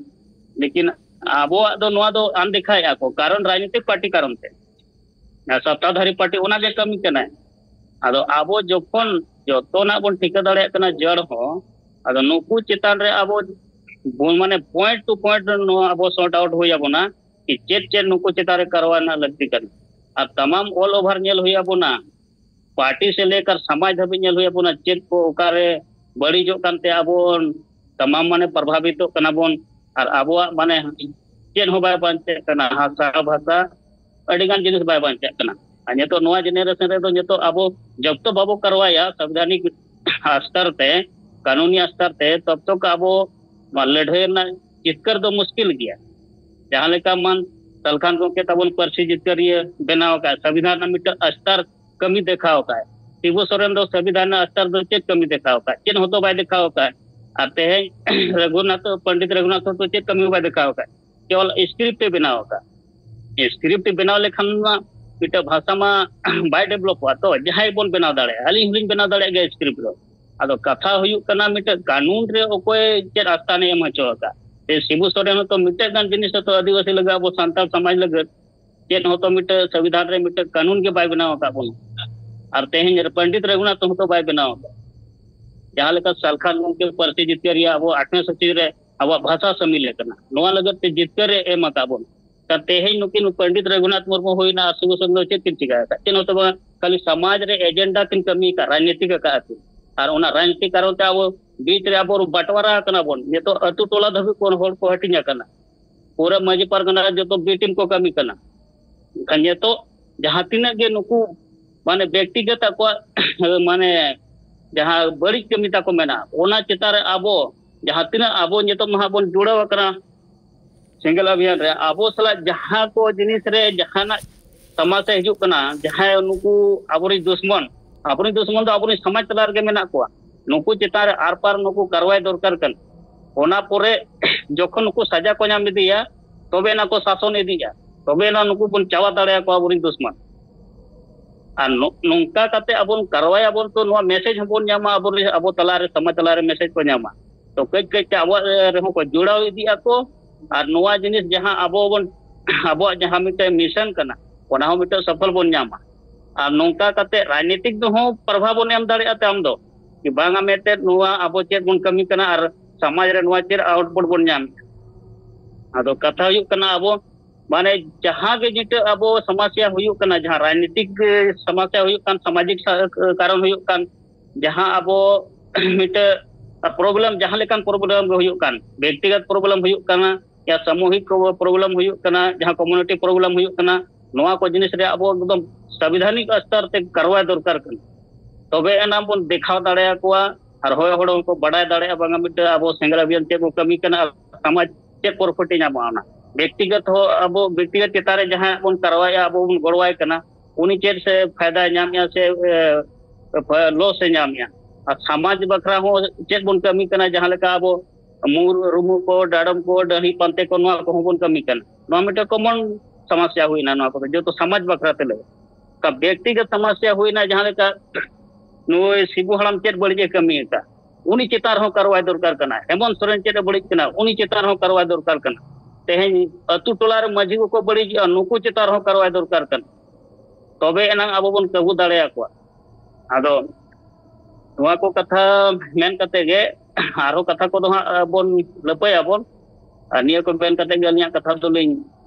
ᱞᱮᱠᱤᱱ ᱟᱵᱚᱣᱟᱜ ᱫᱚ ᱱᱚᱣᱟ ᱫᱚ ᱟᱱᱫᱮᱠᱷᱟᱭᱮᱫᱼᱟ ᱠᱚ, ᱠᱟᱨᱚᱱ ᱨᱟᱡᱽᱱᱤᱛᱤᱠ ᱯᱟᱨᱴᱤ ᱠᱟᱨᱚᱱ ᱛᱮ᱾ ᱥᱚᱛᱛᱟᱫᱷᱟᱨᱤ ᱯᱟᱨᱴᱤ ᱚᱱᱟᱜᱮ ᱠᱟᱹᱢᱤ ᱠᱟᱱᱟᱭ᱾ ᱟᱫᱚ ᱟᱵᱚ ᱡᱚᱠᱷᱚᱱ ᱡᱚᱛᱚᱱᱟᱜ ᱵᱚᱱ ᱴᱷᱤᱠᱟᱹ ᱫᱟᱲᱮᱭᱟᱜ ᱠᱟᱱᱟ ᱡᱟᱹᱲ ᱦᱚᱸ, ᱟᱫᱚ ᱱᱩᱠᱩ ᱪᱮᱛᱟᱱ ᱨᱮ ᱟᱵᱚ ᱵᱚᱱ ᱢᱟᱱᱮ ᱯᱚᱭᱮᱱᱴ ᱴᱩ ᱯᱚᱭᱮᱱᱴ ᱱᱚᱣᱟ ᱟᱵᱚ ᱥᱚᱨᱴ ᱟᱣᱩᱴ ᱦᱩᱭ ᱟᱵᱚᱱᱟ ᱠᱤ ᱪᱮᱫ ᱪᱮᱫ ᱱᱩᱠᱩ ᱪᱮᱛᱟᱱ ᱨᱮ ᱠᱟᱨᱣᱟᱭ ᱨᱮᱱᱟᱜ ᱞᱟᱹᱠᱛᱤ ᱠᱟᱱᱟ᱾ ᱟᱨ ᱛᱟᱢᱟᱢ ᱚᱞ ᱳᱵᱷᱟᱨ ᱧᱮᱞ ᱦᱩᱭ ᱟᱵᱚᱱᱟ, ᱯᱟᱨᱴᱤ ᱥᱮ ᱞᱮᱠᱟᱨ ᱥᱚᱢᱟᱡᱽ ᱫᱷᱟᱹᱵᱤᱡ ᱧᱮᱞ ᱦᱩᱭ ᱟᱵᱚᱱᱟ ᱪᱮᱫ ᱠᱚ ᱚᱠᱟᱨᱮ ᱵᱟᱹᱲᱤᱡᱚᱜ ᱠᱟᱱᱛᱮ ᱟᱵᱚ ᱛᱟᱢᱟᱢ ᱢᱟᱱᱮ ᱯᱨᱚᱵᱷᱟᱵᱤᱛᱚᱜ ᱠᱟᱱᱟ ᱵᱚᱱ᱾ ᱟᱨ ᱟᱵᱚᱣᱟᱜ ᱢᱟᱱᱮ ᱪᱮᱫ ᱦᱚᱸ ᱵᱟᱭ ᱵᱟᱧᱪᱟᱜ ᱠᱟᱱᱟ, ᱦᱟᱥᱟ ᱵᱷᱟᱥᱟ ᱟᱹᱰᱤ ᱜᱟᱱ ᱡᱤᱱᱤᱥ ᱵᱟᱭ ᱵᱟᱧᱪᱟᱜ ᱠᱟᱱᱟ᱾ ᱟᱨ ᱱᱤᱛᱚᱜ ᱱᱚᱣᱟ ᱡᱮᱱᱟᱨᱮᱥᱚᱱ ᱨᱮᱫᱚ ᱱᱤᱛᱚᱜ ᱟᱵᱚ ᱡᱚᱵ ᱛᱚ ᱵᱟᱵᱚ ᱠᱟᱨᱣᱟᱭᱟ ᱥᱚᱝᱵᱤᱫᱷᱟᱱᱤᱠ ᱥᱛᱚᱨ ᱛᱮ, ᱠᱟᱹᱱᱩᱱᱤ ᱥᱛᱚᱨ ᱛᱮ, ᱛᱚᱵ ᱛᱚᱠ ᱟᱵᱚ ᱱᱚᱣᱟ ᱞᱟᱹᱲᱦᱟᱹᱭ ᱨᱮᱱᱟᱜ ᱡᱤᱛᱠᱟᱹᱨ ᱫᱚ ᱢᱩᱥᱠᱤᱞ ᱜᱮᱭᱟ᱾ ᱡᱟᱦᱟᱸ ᱞᱮᱠᱟ ᱢᱟᱱ ᱥᱟᱞᱠᱷᱟᱱ ᱜᱚᱢᱠᱮ ᱛᱟᱵᱚᱱ ᱯᱟᱹᱨᱥᱤ ᱡᱤᱛᱠᱟᱹᱨᱤᱭᱟᱹ ᱵᱮᱱᱟᱣ ᱟᱠᱟᱫ, ᱥᱚᱝᱵᱤᱫᱷᱟᱱ ᱨᱮᱱᱟᱜ ᱢᱤᱫᱴᱟᱝ ᱥᱛᱚᱨ ᱠᱟᱹᱢᱤ ᱫᱮᱠᱷᱟᱣ ᱟᱠᱟᱫ᱾ ᱥᱤᱵᱩ ᱥᱚᱨᱮᱱ ᱫᱚ ᱥᱚᱝᱵᱤᱫᱷᱟᱱ ᱨᱮᱱᱟᱜ ᱥᱛᱚᱨ ᱫᱚ ᱪᱮᱫ ᱠᱟᱹᱢᱤ ᱫᱮᱠᱷᱟᱣ ᱟᱠᱟᱫ? ᱪᱮᱫ ᱦᱚᱸᱛᱚ ᱵᱟᱭ ᱫᱮᱠᱷᱟᱣ ᱟᱠᱟᱫ᱾ ᱟᱨ ᱛᱮᱦᱮᱧ ᱨᱚᱜᱷᱩᱱᱟᱛᱷ, ᱯᱚᱱᱰᱤᱛ ᱨᱚᱜᱷᱩᱱᱟᱛᱷ ᱫᱚ ᱪᱮᱫ ᱠᱟᱹᱢᱤ ᱦᱚᱸ ᱵᱟᱭ ᱫᱮᱠᱷᱟᱣ ᱟᱠᱟᱫ᱾ ᱠᱮᱵᱚᱞ ᱥᱠᱨᱤᱯᱴ ᱮ ᱵᱮᱱᱟᱣ ᱟᱠᱟᱫ᱾ ᱥᱠᱨᱤᱯᱴ ᱵᱮᱱᱟᱣ ᱞᱮᱠᱷᱟᱱ ᱢᱟ ᱢᱤᱫᱴᱮᱡ ᱵᱷᱟᱥᱟ ᱢᱟ ᱵᱟᱭ ᱰᱮᱵᱷᱞᱚᱯᱚᱜᱼᱟ᱾ ᱛᱚ ᱡᱟᱦᱟᱸᱭ ᱵᱚᱱ ᱵᱮᱱᱟᱣ ᱫᱟᱲᱮᱭᱟᱜᱼᱟ, ᱟᱹᱞᱤᱧ ᱦᱚᱸᱞᱤᱧ ᱵᱮᱱᱟᱣ ᱫᱟᱲᱮᱭᱟᱜ ᱜᱮᱭᱟ ᱥᱠᱨᱤᱯᱴ ᱫᱚ᱾ ᱟᱫᱚ ᱠᱟᱛᱷᱟ ᱦᱩᱭᱩᱜ ᱠᱟᱱᱟ, ᱢᱤᱫᱴᱮᱡ ᱠᱟᱹᱱᱩᱱ ᱨᱮ ᱚᱠᱚᱭ ᱪᱮᱫ ᱟᱥᱛᱷᱟᱱᱮ ᱮᱢ ᱦᱚᱪᱚ ᱟᱠᱟᱫ? ᱥᱮ ᱥᱤᱵᱩ ᱥᱚᱨᱮᱱ ᱦᱚᱸᱛᱚ ᱢᱤᱫᱴᱮᱡ ᱜᱟᱱ ᱡᱤᱱᱤᱥ ᱦᱚᱸᱛᱚ ᱟᱹᱫᱤᱵᱟᱹᱥᱤ ᱞᱟᱹᱜᱤᱫ, ᱟᱵᱚ ᱥᱟᱱᱛᱟᱲ ᱥᱚᱢᱟᱡᱽ ᱞᱟᱹᱜᱤᱫ ᱪᱮᱫ ᱦᱚᱸᱛᱚ ᱢᱤᱫᱴᱮᱡ ᱥᱚᱝᱵᱤᱫᱷᱟᱱ ᱨᱮ ᱢᱤᱫᱴᱮᱡ ᱠᱟᱹᱱᱩᱱ ᱜᱮ ᱵᱟᱭ ᱵᱮᱱᱟᱣ ᱟᱠᱟᱫ ᱵᱚᱱᱟ᱾ ᱟᱨ ᱛᱮᱦᱮᱧ ᱯᱚᱱᱰᱤᱛ ᱨᱚᱜᱷᱩᱱᱟᱛᱷ ᱦᱚᱸᱛᱚ ᱵᱟᱭ ᱵᱮᱱᱟᱣ ᱟᱠᱟᱫ᱾ ᱡᱟᱦᱟᱸ ᱞᱮᱠᱟ ᱥᱟᱞᱠᱷᱟᱱ ᱜᱚᱢᱠᱮ ᱯᱟᱹᱨᱥᱤ ᱡᱤᱛᱠᱟᱹᱨ ᱨᱮᱭᱟᱜ ᱟᱵᱚ ᱟᱴᱷᱨᱚᱥᱚ ᱥᱤ ᱨᱮ ᱟᱵᱚᱣᱟᱜ ᱵᱷᱟᱥᱟ ᱥᱟᱹᱢᱤᱞ ᱟᱠᱟᱱᱟ, ᱱᱚᱣᱟ ᱞᱟᱹᱜᱤᱫ ᱛᱮ ᱡᱤᱛᱠᱟᱹᱨ ᱮ ᱮᱢ ᱟᱠᱟᱫ ᱵᱚᱱᱟ᱾ ᱛᱟ ᱛᱮᱦᱮᱧ ᱱᱩᱠᱤᱱ ᱯᱚᱱᱰᱤᱛ ᱨᱚᱜᱷᱩᱱᱟᱛᱷ ᱢᱩᱨᱢᱩ ᱦᱩᱭᱱᱟ ᱟᱨ ᱥᱤᱵᱩ ᱥᱚᱨᱮᱱ ᱫᱚ ᱪᱮᱫ ᱠᱤᱱ ᱪᱤᱠᱟ ᱟᱠᱟᱫ? ᱪᱮᱫ ᱦᱚᱸᱛᱚ ᱵᱟᱝ, ᱠᱷᱟᱹᱞᱤ ᱥᱚᱢᱟᱡᱽ ᱨᱮ ᱮᱡᱮᱱᱰᱟ ᱠᱤᱱ ᱠᱟᱹᱢᱤ ᱟᱠᱟᱫ, ᱨᱟᱡᱽᱱᱤᱛᱤᱠ ᱟᱠᱟᱫ ᱠᱤᱱ᱾ ᱟᱨ ᱚᱱᱟ ᱨᱟᱡᱽᱱᱤᱛᱤ ᱠᱟᱨᱚᱱ ᱛᱮ ᱟᱵᱚ ᱵᱤᱪ ᱨᱮ ᱟᱵᱚ ᱵᱟᱴᱣᱟᱨᱟ ᱟᱠᱟᱱᱟ ᱵᱚᱱ᱾ ᱱᱤᱛᱚᱜ ᱟᱹᱛᱩ ᱴᱚᱞᱟ ᱫᱷᱟᱹᱵᱤᱡ ᱠᱷᱚᱱ ᱦᱚᱲ ᱠᱚ ᱦᱟᱹᱴᱤᱧ ᱟᱠᱟᱱᱟ, ᱯᱩᱨᱟᱹ ᱢᱟᱹᱡᱷᱤ ᱯᱟᱨᱜᱟᱱᱟ ᱨᱮ ᱡᱚᱛᱚ ᱵᱤ ᱴᱤᱢ ᱠᱚ ᱠᱟᱹᱢᱤ ᱠᱟᱱᱟ᱾ ᱮᱱᱠᱷᱟᱱ ᱱᱤᱛᱚᱜ ᱡᱟᱦᱟᱸ ᱛᱤᱱᱟᱹᱜ ᱜᱮ ᱱᱩᱠᱩ ᱢᱟᱱᱮ ᱵᱮᱠᱛᱤᱜᱚᱛ ᱟᱠᱚᱣᱟᱜ ᱢᱟᱱᱮ ᱡᱟᱦᱟᱸ ᱵᱟᱹᱲᱤᱡ ᱠᱟᱹᱢᱤ ᱛᱟᱠᱚ ᱢᱮᱱᱟᱜᱼᱟ, ᱚᱱᱟ ᱪᱮᱛᱟᱱ ᱨᱮ ᱟᱵᱚ ᱡᱟᱦᱟᱸ ᱛᱤᱱᱟᱹᱜ ᱟᱵᱚ ᱱᱤᱛᱚᱜ ᱢᱟ ᱦᱟᱸᱜ ᱵᱚᱱ ᱡᱩᱲᱟᱹᱣ ᱟᱠᱟᱱᱟ ᱥᱮᱸᱜᱮᱞ ᱚᱵᱷᱤᱭᱟᱱ ᱨᱮ, ᱟᱵᱚ ᱥᱟᱞᱟᱜ ᱡᱟᱦᱟᱸ ᱠᱚ ᱡᱤᱱᱤᱥ ᱨᱮ ᱡᱟᱦᱟᱱᱟᱜ ᱥᱚᱢᱚᱥᱥᱟ ᱦᱤᱡᱩᱜ ᱠᱟᱱᱟ, ᱡᱟᱦᱟᱸᱭ ᱱᱩᱠᱩ ᱟᱵᱚᱨᱮᱱ ᱫᱩᱥᱢᱚᱱ, ᱟᱵᱚᱨᱮᱱ ᱫᱩᱥᱢᱚᱱ ᱫᱚ ᱟᱵᱚᱨᱮᱱ ᱥᱚᱢᱟᱡᱽ ᱛᱟᱞᱟ ᱨᱮᱜᱮ ᱢᱮᱱᱟᱜ ᱠᱚᱣᱟ, ᱱᱩᱠᱩ ᱪᱮᱛᱟᱱ ᱨᱮ ᱟᱨ ᱯᱟᱨ ᱱᱩᱠᱩ ᱠᱟᱨᱣᱟᱭ ᱫᱚᱨᱠᱟᱨ ᱠᱟᱱᱟ᱾ ᱚᱱᱟ ᱯᱚᱨᱮ ᱡᱚᱠᱷᱚᱱ ᱱᱩᱠᱩ ᱥᱟᱡᱟ ᱠᱚ ᱧᱟᱢ ᱤᱫᱤᱭᱟ, ᱛᱚᱵᱮ ᱮᱱᱟ ᱠᱚ ᱥᱟᱥᱚᱱ ᱤᱫᱤᱜᱼᱟ, ᱛᱚᱵᱮ ᱮᱱᱟ ᱱᱩᱠᱩ ᱵᱚᱱ ᱪᱟᱵᱟ ᱫᱟᱲᱮᱭᱟᱠᱚᱣᱟ ᱟᱵᱚᱨᱮᱱ ᱫᱩᱥᱢᱚᱱ᱾ ᱟᱨ ᱱᱚ-, ᱱᱚᱝᱠᱟ ᱠᱟᱛᱮ ᱟᱵᱚ ᱵᱚᱱ ᱠᱟᱨᱣᱟᱭᱟᱵᱚᱱ, ᱛᱚ ᱱᱚᱣᱟ ᱢᱮᱥᱮᱡᱽ ᱦᱚᱸᱵᱚᱱ ᱧᱟᱢᱟ, ᱟᱵᱚ ᱨᱮ-, ᱟᱵᱚ ᱛᱟᱞᱟᱨᱮ, ᱥᱚᱢᱟᱡᱽ ᱛᱟᱞᱟᱨᱮ ᱢᱮᱥᱮᱡᱽ ᱠᱚ ᱧᱟᱢᱟ᱾ ᱛᱚ ᱠᱟᱹᱡ ᱠᱟᱹᱡ ᱛᱮ ᱟᱵᱚᱣᱟᱜ, ᱮ, ᱨᱮᱦᱚᱸ ᱠᱚ ᱡᱚᱲᱟᱣ ᱤᱫᱤᱜ ᱟᱠᱚ᱾ ᱟᱨ ᱱᱚᱣᱟ ᱡᱤᱱᱤᱥ ᱡᱟᱦᱟᱸ ᱟᱵᱚ ᱵᱚᱱ, ᱟᱵᱚᱣᱟᱜ ᱡᱟᱦᱟᱸ ᱢᱤᱫᱴᱮᱱ ᱢᱤᱥᱚᱱ ᱠᱟᱱᱟ, ᱚᱱᱟ ᱦᱚᱸ ᱢᱤᱫᱴᱮᱱ ᱥᱚᱯᱷᱚᱞ ᱵᱚᱱ ᱧᱟᱢᱟ᱾ ᱟᱨ ᱱᱚᱝᱠᱟ ᱠᱟᱛᱮ ᱨᱟᱡᱽᱱᱤᱛᱤᱠ ᱫᱚ ᱦᱚᱸ ᱯᱨᱚᱵᱷᱟᱵ ᱵᱚᱱ ᱮᱢ ᱫᱟᱲᱮᱭᱟᱜᱼᱟ ᱛᱟᱭᱚᱢ ᱫᱚ, ᱠᱤ ᱵᱟᱝᱟ ᱢᱮᱱᱛᱮ ᱱᱚᱣᱟ ᱟᱵᱚ ᱪᱮᱫ ᱵᱚᱱ ᱠᱟᱹᱢᱤ ᱠᱟᱱᱟ ᱟᱨ ᱥᱚᱢᱟᱡᱽ ᱨᱮ ᱱᱚᱣᱟ ᱪᱮᱫ ᱟᱣᱩᱴᱯᱩᱴ ᱵᱚᱱ ᱧᱟᱢ᱾ ᱟᱫᱚ ᱠᱟᱛᱷᱟ ᱦᱩᱭᱩᱜ ᱠᱟᱱᱟ, ᱟᱵᱚ ᱢᱟᱱᱮ ᱡᱟᱦᱟᱸ ᱜᱮ ᱱᱤᱛᱚᱜ ᱟᱵᱚ ᱥᱚᱢᱚᱥᱥᱟ ᱦᱩᱭᱩᱜ ᱠᱟᱱᱟ, ᱡᱟᱦᱟᱸ ᱨᱟᱡᱽᱱᱤᱛᱤᱠ ᱥᱚᱢᱚᱥᱥᱟ ᱦᱩᱭᱩᱜ ᱠᱟᱱ, ᱥᱟᱢᱟᱡᱤᱠ ᱥᱟ-, ᱠᱟᱨᱚᱱ ᱦᱩᱭᱩᱜ ᱠᱟᱱ, ᱡᱟᱦᱟᱸ ᱟᱵᱚ ᱢᱤᱫᱴᱮᱡ ᱯᱨᱚᱵᱞᱮᱢ, ᱡᱟᱦᱟᱸ ᱞᱮᱠᱟᱱ ᱯᱨᱚᱵᱞᱮᱢ ᱜᱮ ᱦᱩᱭᱩᱜ ᱠᱟᱱ, ᱵᱮᱠᱛᱤᱜᱚᱛ ᱯᱨᱚᱵᱞᱮᱢ ᱦᱩᱭᱩᱜ ᱠᱟᱱᱟ ᱭᱟ ᱥᱟᱢᱩᱦᱤᱠ ᱯᱨᱚᱵᱞᱮᱢ ᱦᱩᱭᱩᱜ ᱠᱟᱱᱟ, ᱡᱟᱦᱟᱸ ᱠᱚᱢᱩᱱᱤᱴᱤ ᱯᱨᱚᱵᱞᱮᱢ ᱦᱩᱭᱩᱜ ᱠᱟᱱᱟ, ᱱᱚᱣᱟ ᱠᱚ ᱡᱤᱱᱤᱥ ᱨᱮ ᱟᱵᱚ ᱮᱠᱫᱚᱢ ᱥᱟᱝᱵᱤᱫᱷᱟᱱᱤᱠ ᱥᱛᱚᱨ ᱛᱮ ᱠᱟᱨᱣᱟᱭ ᱫᱚᱨᱠᱟᱨ ᱠᱟᱱᱟ᱾ ᱛᱚᱵᱮ ᱮᱱᱟᱝ ᱵᱚᱱ ᱫᱮᱠᱷᱟᱣ ᱫᱟᱲᱮᱭᱟᱠᱚᱣᱟ ᱟᱨ ᱦᱚᱲ ᱦᱚᱲ ᱦᱚᱸᱠᱚ ᱵᱟᱰᱟᱭ ᱫᱟᱲᱮᱭᱟᱜᱼᱟ, ᱵᱟᱝᱟ ᱢᱤᱫᱴᱮᱡ ᱟᱵᱚ ᱥᱮᱸᱜᱮᱞ ᱚᱵᱷᱤᱭᱟᱱ ᱪᱮᱫ ᱠᱚ ᱠᱟᱹᱢᱤ ᱠᱟᱱᱟ ᱟᱨ ᱥᱚᱢᱟᱡᱽ ᱪᱮᱫ ᱯᱨᱚᱯᱷᱤᱴ ᱮ ᱧᱟᱢᱟ᱾ ᱚᱱᱟ ᱵᱮᱠᱛᱤᱜᱚᱛ ᱦᱚᱸ, ᱟᱵᱚ ᱵᱮᱠᱛᱤᱜᱚᱛ ᱪᱮᱛᱟᱱ ᱨᱮ ᱡᱟᱦᱟᱸ ᱵᱚᱱ ᱠᱟᱨᱣᱟᱭᱮᱫᱼᱟ, ᱟᱵᱚ ᱵᱚᱱ ᱜᱚᱲᱚᱣᱟᱭ ᱠᱟᱱᱟ, ᱩᱱᱤ ᱪᱮᱫ ᱥᱮ ᱯᱷᱟᱭᱫᱟᱭ ᱧᱟᱢᱮᱜᱼᱟ ᱥᱮ, ᱮ, ᱞᱚᱥ ᱮ ᱧᱟᱢᱮᱜᱼᱟ? ᱟᱨ ᱥᱚᱢᱟᱡᱽ ᱵᱟᱠᱷᱨᱟ ᱦᱚᱸ ᱪᱮᱫ ᱵᱚᱱ ᱠᱟᱹᱢᱤ ᱠᱟᱱᱟ? ᱡᱟᱦᱟᱸ ᱞᱮᱠᱟ ᱟᱵᱚ ᱢᱩᱨ ᱨᱩᱢᱩ ᱠᱚ, ᱰᱟᱲᱚᱢ ᱠᱚ, ᱰᱟᱹᱦᱤ ᱯᱟᱱᱛᱮ ᱠᱚ, ᱱᱚᱣᱟ ᱠᱚᱦᱚᱸ ᱵᱚᱱ ᱠᱟᱹᱢᱤ ᱠᱟᱱᱟ᱾ ᱱᱚᱣᱟ ᱢᱤᱫᱴᱮᱱ ᱠᱚᱢᱚᱱ ᱥᱚᱢᱚᱥᱥᱟ ᱦᱩᱭᱱᱟ, ᱱᱚᱣᱟ ᱠᱚᱫᱚ ᱡᱚᱛᱚ ᱥᱚᱢᱟᱡᱽ ᱵᱟᱠᱷᱨᱟ ᱛᱮ ᱞᱟᱹᱭ᱾ ᱚᱠᱟ ᱵᱮᱠᱛᱤᱜᱚᱛ ᱥᱚᱢᱚᱥᱥᱟ ᱦᱩᱭᱱᱟ, ᱡᱟᱦᱟᱸ ᱞᱮᱠᱟ ᱱᱩᱭ ᱥᱤᱵᱩ ᱦᱟᱲᱟᱢ ᱪᱮᱫ ᱵᱟᱹᱲᱤᱡ ᱮ ᱠᱟᱹᱢᱤ ᱟᱠᱟᱫ, ᱩᱱᱤ ᱪᱮᱛᱟᱱ ᱨᱮᱦᱚᱸ ᱠᱟᱨᱣᱟᱭ ᱫᱚᱨᱠᱟᱨ ᱠᱟᱱᱟ, ᱦᱮᱢᱚᱱᱛ ᱥᱚᱨᱮᱱ ᱪᱮᱫ ᱮ ᱵᱟᱹᱲᱤᱡ ᱠᱟᱱᱟ, ᱩᱱᱤ ᱪᱮᱛᱟᱱ ᱨᱮᱦᱚᱸ ᱠᱟᱨᱣᱟᱭ ᱫᱚᱨᱠᱟᱨ ᱠᱟᱱᱟ᱾ ᱛᱮᱦᱮᱧ ᱟᱹᱛᱩ ᱴᱚᱞᱟ ᱨᱮ ᱢᱟᱹᱡᱷᱤ ᱠᱚᱠᱚ ᱵᱟᱹᱲᱤᱡᱚᱜᱼᱟ, ᱱᱩᱠᱩ ᱪᱮᱛᱟᱱ ᱨᱮᱦᱚᱸ ᱠᱟᱨᱣᱟᱭ ᱫᱚᱨᱠᱟᱨ ᱠᱟᱱᱟ, ᱛᱚᱵᱮ ᱮᱱᱟᱝ ᱟᱵᱚ ᱵᱚᱱ ᱠᱟᱹᱵᱩ ᱫᱟᱲᱮᱭᱟᱠᱚᱣᱟ᱾ ᱟᱫᱚ ᱱᱚᱣᱟ ᱠᱚ ᱠᱟᱛᱷᱟ ᱢᱮᱱ ᱠᱟᱛᱮ ᱜᱮ ᱟᱨᱦᱚᱸ ᱠᱟᱛᱷᱟ ᱠᱚᱫᱚ ᱦᱟᱸᱜ ᱵᱚᱱ ᱞᱟᱹᱯᱟᱹᱭᱟᱵᱚᱱ᱾ ᱟᱨ ᱱᱤᱭᱟᱹ ᱠᱚ ᱢᱮᱱ ᱠᱟᱛᱮ ᱜᱮ ᱟᱹᱞᱤᱧᱟᱜ ᱠᱟᱛᱷᱟ ᱫᱚᱞᱤᱧ,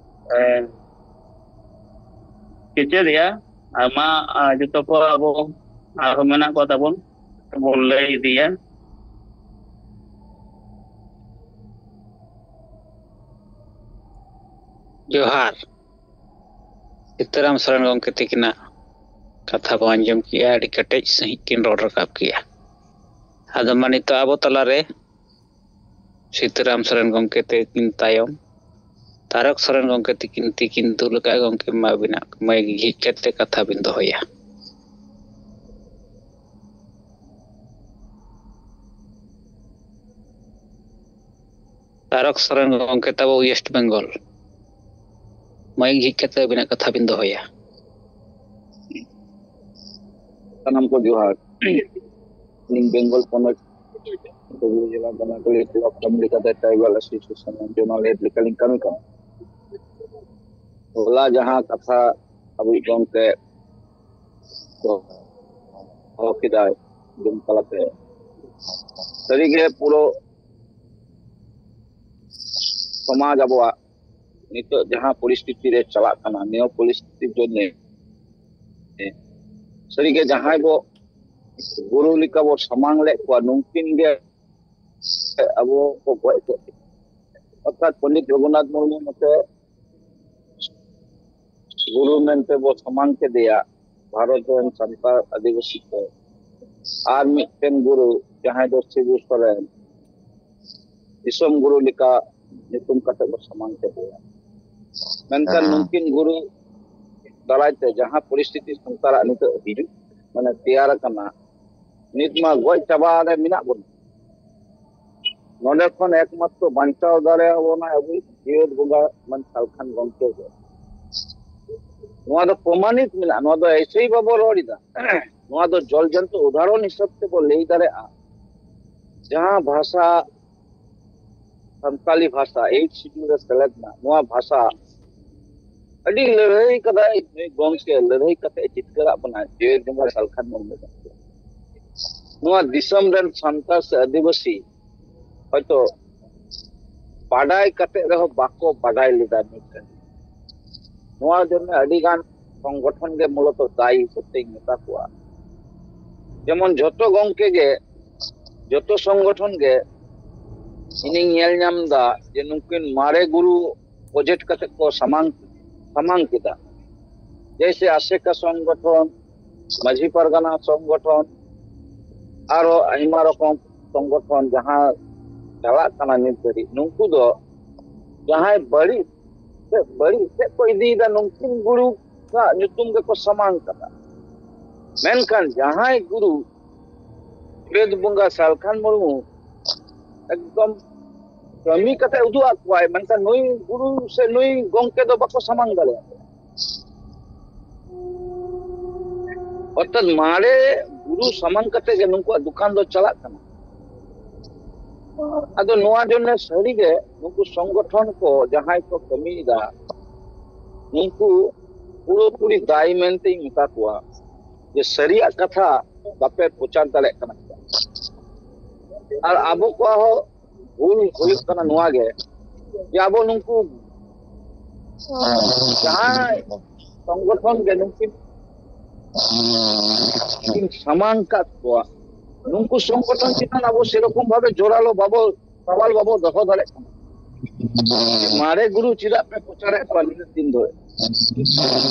ᱮ, ᱠᱮᱪᱮᱫᱮᱜᱼᱟ᱾ ᱟᱨ ᱢᱟ, ᱟ, ᱡᱚᱛᱚ ᱠᱚ ᱟᱵᱚ ᱟᱨᱦᱚᱸ ᱢᱮᱱᱟᱜ ᱠᱚ ᱛᱟᱵᱚᱱ, ᱵᱚᱱ ᱞᱟᱹᱭ ᱤᱫᱤᱭᱟ᱾ ᱡᱚᱦᱟᱨ᱾ ᱥᱤᱛᱟᱹᱨᱟᱢ ᱥᱚᱨᱮᱱ ᱜᱚᱢᱠᱮ ᱛᱤᱠᱤᱱᱟᱜ ᱠᱟᱛᱷᱟ ᱵᱚᱱ ᱟᱸᱡᱚᱢ ᱠᱮᱜᱼᱟ, ᱟᱹᱰᱤ ᱠᱮᱴᱮᱡ ᱥᱟᱺᱦᱤᱡ ᱠᱤᱱ ᱨᱚᱲ ᱨᱟᱠᱟᱵ ᱠᱮᱜᱼᱟ᱾ ᱟᱫᱚ ᱢᱟ ᱱᱤᱛᱚᱜ ᱟᱵᱚ ᱛᱟᱞᱟᱨᱮ ᱥᱤᱛᱟᱹᱨᱟᱢ ᱥᱚᱨᱮᱱ ᱜᱚᱢᱠᱮ ᱛᱤᱠᱤᱱ ᱛᱟᱭᱚᱢ ᱛᱟᱨᱚᱠ ᱥᱚᱨᱮᱱ ᱜᱚᱢᱠᱮ ᱛᱤᱠᱤᱱ ᱛᱤᱠᱤᱱ ᱫᱩᱞ ᱟᱠᱟᱫ ᱜᱚᱢᱠᱮ ᱢᱟ ᱟᱹᱵᱤᱱᱟᱜ ᱢᱟᱹᱭ ᱜᱮ ᱡᱷᱤᱡ ᱠᱟᱛᱮ ᱠᱟᱛᱷᱟ ᱵᱤᱱ ᱫᱚᱦᱚᱭᱟ᱾ ᱛᱟᱨᱚᱠ ᱥᱚᱨᱮᱱ ᱜᱚᱢᱠᱮ ᱛᱟᱵᱚ ᱳᱭᱮᱥᱴ ᱵᱮᱝᱜᱚᱞ, ᱢᱟᱭᱤᱠ ᱡᱷᱤᱡ ᱠᱟᱛᱮ ᱟᱹᱵᱤᱱᱟᱜ ᱠᱟᱛᱷᱟ ᱵᱤᱱ ᱫᱚᱦᱚᱭᱟ᱾ ᱥᱟᱱᱟᱢ ᱠᱚ ᱡᱚᱦᱟᱨ᱾ ᱤᱧ ᱵᱮᱝᱜᱚᱞ ᱯᱚᱱᱚᱛ ᱦᱩᱜᱽᱞᱤ ᱡᱮᱞᱟ ᱵᱮᱱᱟᱠᱟᱞᱤ ᱵᱞᱚᱠ ᱠᱟᱹᱢᱤ ᱞᱮᱠᱟᱛᱮ ᱴᱨᱟᱭᱵᱟᱞ ᱮᱥᱳᱥᱤᱭᱮᱥᱚᱱ ᱡᱳᱱᱟᱞ ᱦᱮᱰ ᱞᱮᱠᱟᱞᱤᱧ ᱠᱟᱹᱢᱤ ᱠᱟᱱᱟ᱾ ᱦᱚᱞᱟ ᱡᱟᱦᱟᱸ ᱠᱟᱛᱷᱟ ᱟᱵᱚᱭᱤᱡ ᱜᱚᱢᱠᱮ ᱫᱚᱦᱚ ᱠᱮᱫᱟᱭ ᱡᱚᱢ ᱛᱟᱞᱟᱛᱮ, ᱥᱟᱹᱨᱤᱜᱮ ᱯᱩᱨᱟᱹ ᱥᱚᱢᱟᱡᱽ ᱟᱵᱚᱣᱟᱜ ᱱᱤᱛᱚᱜ ᱡᱟᱦᱟᱸ ᱯᱚᱨᱤᱥᱛᱷᱤᱛᱤ ᱨᱮ ᱪᱟᱞᱟᱜ ᱠᱟᱱᱟ, ᱱᱤᱭᱟᱹ ᱯᱚᱨᱤᱥᱛᱷᱤᱛᱤ ᱡᱚᱱᱱᱮ ᱥᱟᱹᱨᱤᱜᱮ ᱡᱟᱦᱟᱸᱭ ᱵᱚ ᱜᱩᱨᱩ ᱞᱮᱠᱟ ᱵᱚ ᱥᱟᱢᱟᱝ ᱞᱮᱫ ᱠᱚᱣᱟ, ᱱᱩᱝᱠᱤᱱ ᱜᱮ ᱟᱵᱚ ᱠᱚ ᱜᱚᱡ ᱠᱮᱫ ᱠᱤᱱᱟ᱾ ᱚᱨᱛᱷᱟᱛ ᱯᱚᱱᱰᱤᱛ ᱨᱚᱜᱷᱩᱱᱟᱛᱷ ᱢᱩᱨᱢᱩ ᱢᱚᱛᱚ ᱜᱩᱨᱩ ᱢᱮᱱᱛᱮ ᱵᱚ ᱥᱟᱢᱟᱝ ᱠᱮᱫᱮᱭᱟ ᱵᱷᱟᱨᱚᱛ ᱨᱮᱱ ᱥᱟᱱᱛᱟᱲ ᱟᱹᱫᱤᱵᱟᱹᱥᱤ ᱠᱚ᱾ ᱟᱨ ᱢᱤᱫᱴᱮᱱ ᱜᱩᱨᱩ ᱡᱟᱦᱟᱸᱭ ᱫᱚ ᱥᱤᱵᱩ ᱥᱚᱨᱮᱱ, ᱫᱤᱥᱚᱢ ᱜᱩᱨᱩ ᱞᱮᱠᱟ ᱧᱩᱛᱩᱢ ᱠᱟᱛᱮ ᱵᱚ ᱥᱟᱢᱟᱝ ᱠᱮᱫᱮᱭᱟ᱾ ᱢᱮᱱᱠᱷᱟᱱ ᱦᱮᱸ᱾ ᱱᱩᱠᱤᱱ ᱜᱩᱨᱩ ᱫᱟᱨᱟᱭ ᱛᱮ ᱡᱟᱦᱟᱸ ᱯᱚᱨᱤᱥᱛᱷᱤᱛᱤ ᱥᱟᱱᱛᱟᱲᱟᱜ ᱱᱤᱛᱚᱜ ᱦᱤᱡᱩᱜ, ᱢᱟᱱᱮ ᱛᱮᱭᱟᱨ ᱟᱠᱟᱱᱟ, ᱱᱤᱛ ᱢᱟ ᱜᱚᱡ ᱪᱟᱵᱟ ᱨᱮ ᱢᱮᱱᱟᱜ ᱵᱚᱱᱟ᱾ ᱱᱚᱰᱮ ᱠᱷᱚᱱ ᱮᱠᱢᱟᱛᱨᱚ ᱵᱟᱧᱪᱟᱣ ᱫᱟᱲᱮᱭᱟᱵᱚᱱᱟ ᱟᱵᱚ ᱡᱤᱭᱟᱹᱲ ᱵᱚᱸᱜᱟ ᱢᱟᱱ ᱥᱟᱞᱠᱷᱟᱱ ᱜᱚᱢᱠᱮ ᱜᱮ᱾ ᱱᱚᱣᱟ ᱫᱚ ᱯᱨᱚᱢᱟᱱᱤᱛ ᱢᱮᱱᱟᱜᱼᱟ᱾ ᱱᱚᱣᱟ ᱫᱚ ᱮᱭᱥᱮ ᱦᱤ ᱵᱟᱵᱚ ᱨᱚᱲ ᱮᱫᱟ᱾ ᱱᱚᱣᱟ ᱫᱚ ᱡᱚᱞᱡᱚᱱᱛᱚ ᱩᱫᱟᱦᱚᱨᱚᱱ ᱦᱤᱥᱟᱹᱵ ᱛᱮᱵᱚ ᱞᱟᱹᱭ ᱫᱟᱲᱮᱭᱟᱜᱼᱟ᱾ ᱡᱟᱦᱟᱸ ᱵᱷᱟᱥᱟ, ᱥᱟᱱᱛᱟᱞᱤ ᱵᱷᱟᱥᱟ ᱮᱭᱤᱴ ᱥᱤᱰᱩᱞ ᱨᱮ ᱥᱮᱞᱮᱫ ᱮᱱᱟ, ᱱᱚᱣᱟ ᱵᱷᱟᱥᱟ ᱟᱹᱰᱤ ᱞᱟᱹᱲᱦᱟᱹᱭ ᱠᱟᱫᱟᱭ ᱱᱩᱭ ᱜᱚᱢᱠᱮ, ᱞᱟᱹᱲᱦᱟᱹᱭ ᱠᱟᱛᱮ ᱡᱤᱛᱠᱟᱹᱨᱟᱜ ᱵᱚᱱᱟᱭ ᱡᱤᱣᱮᱫ ᱵᱚᱸᱜᱟ ᱥᱟᱞᱠᱷᱟᱱ ᱢᱩᱨᱢᱩ ᱜᱚᱢᱠᱮ᱾ ᱱᱚᱣᱟ ᱫᱤᱥᱚᱢ ᱨᱮᱱ ᱥᱟᱱᱛᱟᱲ ᱥᱮ ᱟᱹᱫᱤᱵᱟᱹᱥᱤ ᱦᱚᱭᱛᱚ ᱵᱟᱰᱟᱭ ᱠᱟᱛᱮ ᱨᱮᱦᱚᱸ ᱵᱟᱠᱚ ᱵᱟᱰᱟᱭ ᱞᱮᱫᱟ ᱢᱮᱱᱛᱮ᱾ ᱱᱚᱣᱟ ᱡᱚᱱᱱᱮ ᱟᱹᱰᱤ ᱜᱟᱱ ᱥᱚᱝᱜᱚᱴᱷᱚᱱ ᱜᱮ ᱢᱩᱞᱚᱛᱚ ᱫᱟᱭᱤ ᱦᱤᱥᱟᱹᱵ ᱛᱮᱧ ᱢᱮᱛᱟ ᱠᱚᱣᱟ᱾ ᱡᱮᱢᱚᱱ ᱡᱚᱛᱚ ᱜᱚᱢᱠᱮ ᱜᱮ, ᱡᱚᱛᱚ ᱥᱚᱝᱜᱚᱴᱷᱚᱱ ᱜᱮ ᱤᱧᱤᱧ ᱧᱮᱞ ᱧᱟᱢ ᱮᱫᱟ ᱡᱮ ᱱᱩᱠᱤᱱ ᱢᱟᱨᱮ ᱜᱩᱨᱩ ᱯᱨᱚᱡᱮᱠᱴ ᱠᱟᱛᱮ ᱠᱚ ᱥᱟᱢᱟᱝ, ᱥᱟᱢᱟᱝ ᱠᱮᱫᱟ᱾ ᱡᱮᱭᱥᱮ ᱟᱥᱮᱠᱟ ᱥᱚᱝᱜᱚᱴᱷᱚᱱ, ᱢᱟᱹᱡᱷᱤ ᱯᱟᱨᱜᱟᱱᱟ ᱥᱚᱝᱜᱚᱴᱷᱚᱱ, ᱟᱨᱚ ᱟᱭᱢᱟ ᱨᱚᱠᱚᱢ ᱥᱚᱝᱜᱚᱴᱷᱚᱱ ᱡᱟᱦᱟᱸ ᱪᱟᱞᱟᱜ ᱠᱟᱱᱟ ᱱᱤᱛ ᱫᱷᱟᱹᱨᱤᱡ, ᱱᱩᱠᱩ ᱫᱚ ᱡᱟᱦᱟᱸᱭ ᱵᱟᱹᱲᱤᱡ ᱥᱮ ᱵᱟᱹᱲᱤᱡ ᱥᱮᱫ ᱠᱚ ᱤᱫᱤᱭᱮᱫᱟ ᱱᱩᱠᱤᱱ ᱜᱩᱨᱩᱣᱟᱜ ᱧᱩᱛᱩᱢ ᱜᱮᱠᱚ ᱥᱟᱢᱟᱝ ᱠᱟᱫᱟ᱾ ᱢᱮᱱᱠᱷᱟᱱ ᱡᱟᱦᱟᱸᱭ ᱜᱩᱨᱩ ᱡᱤᱣᱮᱫ ᱵᱚᱸᱜᱟ ᱥᱟᱞᱠᱷᱟᱱ ᱢᱩᱨᱢᱩ ᱮᱠᱫᱚᱢ ᱠᱟᱹᱢᱤ ᱠᱟᱛᱮ ᱩᱫᱩᱜ ᱟᱫ ᱠᱚᱣᱟᱭ, ᱢᱮᱱᱠᱷᱟᱱ ᱱᱩᱭ ᱜᱩᱨᱩ ᱥᱮ ᱱᱩᱭ ᱜᱚᱢᱠᱮ ᱫᱚ ᱵᱟᱠᱚ ᱥᱟᱢᱟᱝ ᱫᱟᱲᱮᱭᱟᱜ ᱠᱟᱱᱟ᱾ ᱚᱨᱛᱷᱟᱛ ᱢᱟᱨᱮ ᱜᱩᱨᱩ ᱥᱟᱢᱟᱝ ᱠᱟᱛᱮ ᱜᱮ ᱱᱩᱠᱩᱣᱟᱜ ᱫᱩᱠᱟᱱ ᱫᱚ ᱪᱟᱞᱟᱜ ᱠᱟᱱᱟ᱾ ᱟᱫᱚ ᱱᱚᱣᱟ ᱡᱚᱱᱱᱮ ᱥᱟᱹᱨᱤᱜᱮ ᱱᱩᱠᱩ ᱥᱚᱝᱜᱚᱴᱷᱚᱱ ᱠᱚ ᱡᱟᱦᱟᱸᱭ ᱠᱚ ᱠᱟᱹᱢᱤᱭᱮᱫᱟ, ᱱᱩᱠᱩ ᱯᱩᱨᱟᱹᱯᱩᱨᱤ ᱫᱟᱭᱤ ᱢᱮᱱᱛᱮᱧ ᱢᱮᱛᱟ ᱠᱚᱣᱟ ᱡᱮ ᱥᱟᱹᱨᱤᱭᱟᱜ ᱠᱟᱛᱷᱟ ᱵᱟᱯᱮ ᱯᱨᱚᱪᱟᱨ ᱫᱟᱲᱮᱭᱟᱜ ᱠᱟᱱᱟ᱾ ᱟᱨ ᱟᱵᱚ ᱠᱚᱣᱟᱜ ᱦᱚᱸ ᱵᱷᱩᱞ ᱦᱩᱭᱩᱜ ᱠᱟᱱᱟ ᱱᱚᱣᱟ ᱜᱮ, ᱡᱮ ᱟᱵᱚ ᱱᱩᱠᱩ ᱡᱟᱦᱟᱸᱭ ᱥᱚᱝᱜᱚᱴᱷᱚᱱ ᱜᱮ ᱱᱩᱠᱤᱱ ᱠᱤᱱ ᱥᱟᱢᱟᱝ ᱠᱟᱫ ᱠᱚᱣᱟ, ᱱᱩᱠᱩ ᱥᱚᱝᱜᱚᱴᱷᱚᱱ ᱪᱮᱛᱟᱱ ᱟᱵᱚ ᱥᱮᱨᱚᱠᱚᱢ ᱵᱷᱟᱵᱮ ᱡᱳᱨᱟᱞᱳ ᱵᱟᱵᱚ, ᱥᱟᱣᱟᱞ ᱵᱟᱵᱚ ᱫᱚᱦᱚ ᱫᱟᱲᱮᱭᱟᱜ ᱠᱟᱱᱟ᱾ ᱢᱟᱨᱮ ᱜᱩᱨᱩ ᱪᱮᱫᱟᱜ ᱯᱮ ᱯᱨᱚᱪᱟᱨᱮᱫ ᱠᱚᱣᱟ ᱱᱤᱱᱟᱹᱜ ᱫᱤᱱ ᱫᱷᱚᱨᱮ?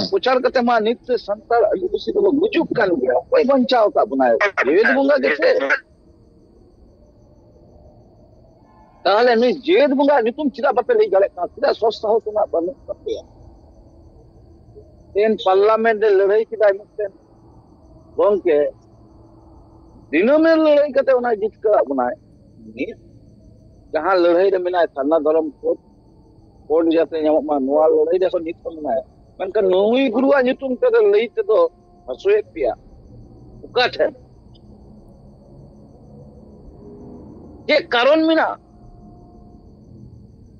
ᱯᱨᱚᱪᱟᱨ ᱠᱟᱛᱮ ᱢᱟ ᱱᱤᱛ ᱥᱟᱱᱛᱟᱲ ᱟᱹᱫᱤᱵᱟᱹᱥᱤ ᱫᱚᱵᱚ ᱜᱩᱡᱩᱜ ᱠᱟᱱ ᱜᱮᱭᱟ᱾ ᱚᱠᱚᱭ ᱵᱟᱧᱪᱟᱣ ᱟᱠᱟᱫ ᱵᱚᱱᱟᱭ? ᱡᱤᱣᱮᱫ ᱵᱚᱸᱜᱟ ᱜᱮᱥᱮ᱾ ᱛᱟᱦᱚᱞᱮ ᱱᱩᱭ ᱡᱮᱣᱮᱫ ᱵᱚᱸᱜᱟ ᱧᱩᱛᱩᱢ ᱪᱮᱫᱟᱜ ᱵᱟᱯᱮ ᱞᱟᱹᱭ ᱫᱟᱲᱮᱭᱟᱜ ᱠᱟᱱᱟ? ᱪᱮᱫᱟᱜ ᱥᱚᱛ ᱥᱟᱦᱚᱥ ᱨᱮᱱᱟᱜ ᱵᱟᱹᱱᱩᱜ ᱛᱟᱯᱮᱭᱟ? ᱛᱮᱦᱮᱧ ᱯᱟᱨᱞᱟᱢᱮᱱᱴ ᱨᱮ ᱞᱟᱹᱲᱦᱟᱹᱭ ᱠᱮᱫᱟᱭ ᱢᱤᱫᱴᱮᱱ ᱜᱚᱢᱠᱮ, ᱫᱤᱱᱟᱹᱢᱮ ᱞᱟᱹᱲᱦᱟᱹᱭ ᱠᱟᱛᱮ ᱚᱱᱟ ᱡᱤᱛᱠᱟᱹᱨᱟᱜ ᱵᱚᱱᱟᱭ᱾ ᱱᱤᱛ ᱡᱟᱦᱟᱸ ᱞᱟᱹᱲᱦᱟᱹᱭ ᱨᱮ ᱢᱮᱱᱟᱭ, ᱥᱟᱨᱱᱟ ᱫᱷᱚᱨᱚᱢ ᱠᱳᱰ, ᱠᱳᱰ ᱡᱟᱛᱮ ᱧᱟᱢᱚᱜ ᱢᱟ, ᱱᱚᱣᱟ ᱞᱟᱹᱲᱦᱟᱹᱭ ᱨᱮ ᱱᱤᱛ ᱦᱚᱸ ᱢᱮᱱᱟᱭᱟ᱾ ᱢᱮᱱᱠᱷᱟᱱ ᱱᱩᱭ ᱜᱩᱨᱩᱣᱟᱜ ᱧᱩᱛᱩᱢ ᱛᱮᱫᱚ ᱞᱟᱹᱭ ᱛᱮᱫᱚ ᱦᱟᱹᱥᱩᱭᱮᱫ ᱯᱮᱭᱟ᱾ ᱚᱠᱟ ᱴᱷᱮᱱ? ᱪᱮᱫ ᱠᱟᱨᱚᱱ ᱢᱮᱱᱟᱜᱼᱟ?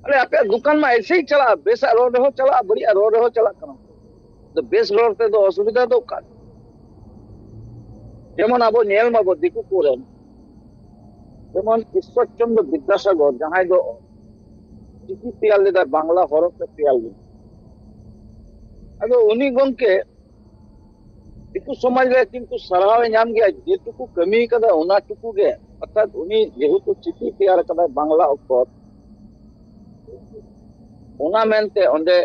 ᱟᱨᱮ, ᱟᱯᱮᱭᱟᱜ ᱫᱚᱠᱟᱱ ᱢᱟ ᱮᱭᱥᱮ ᱦᱤ ᱪᱟᱞᱟᱜᱼᱟ, ᱵᱮᱥᱟᱜ ᱨᱚᱲ ᱨᱮᱦᱚᱸ ᱪᱟᱞᱟᱜᱼᱟ, ᱵᱟᱹᱲᱤᱡᱟᱜ ᱨᱚᱲ ᱨᱮᱦᱚᱸ ᱪᱟᱞᱟᱜ ᱠᱟᱱᱟ᱾ ᱛᱚ ᱵᱮᱥ ᱨᱚᱲ ᱛᱮᱫᱚ ᱚᱥᱩᱵᱤᱫᱷᱟ ᱫᱚ ᱚᱠᱟ? ᱡᱮᱢᱚᱱ ᱟᱵᱚ ᱧᱮᱞ ᱢᱟᱵᱚ ᱫᱤᱠᱩ ᱠᱚᱨᱮᱱ, ᱡᱮᱢᱚᱱ ᱤᱥᱥᱚᱨ ᱪᱚᱱᱫᱨᱚ ᱵᱤᱫᱽᱫᱟᱥᱟᱜᱚᱨ, ᱡᱟᱦᱟᱸᱭ ᱫᱚ ᱪᱤᱠᱤ ᱛᱮᱭᱟᱨ ᱞᱮᱫᱟ, ᱵᱟᱝᱞᱟ ᱦᱚᱨᱚᱯ ᱛᱮ ᱛᱮᱭᱟᱨ ᱞᱮᱫᱟ᱾ ᱟᱫᱚ ᱩᱱᱤ ᱜᱚᱢᱠᱮ ᱫᱤᱠᱩ ᱥᱚᱢᱟᱡᱽ ᱨᱮ ᱠᱤᱱᱛᱩ ᱥᱟᱨᱦᱟᱣ ᱮ ᱧᱟᱢ ᱜᱮᱭᱟ, ᱡᱮᱴᱩᱠᱩ ᱠᱟᱹᱢᱤ ᱠᱟᱫᱟ ᱚᱱᱟ ᱴᱩᱠᱩ ᱜᱮ᱾ ᱚᱨᱛᱷᱟᱛ ᱩᱱᱤ ᱡᱮᱦᱮᱛᱩ ᱪᱤᱠᱤ ᱛᱮᱭᱟᱨ ᱠᱟᱫᱟᱭ ᱵᱟᱝᱞᱟ ᱚᱠᱠᱷᱚᱨ, ᱚᱱᱟ ᱢᱮᱱᱛᱮ ᱚᱸᱰᱮ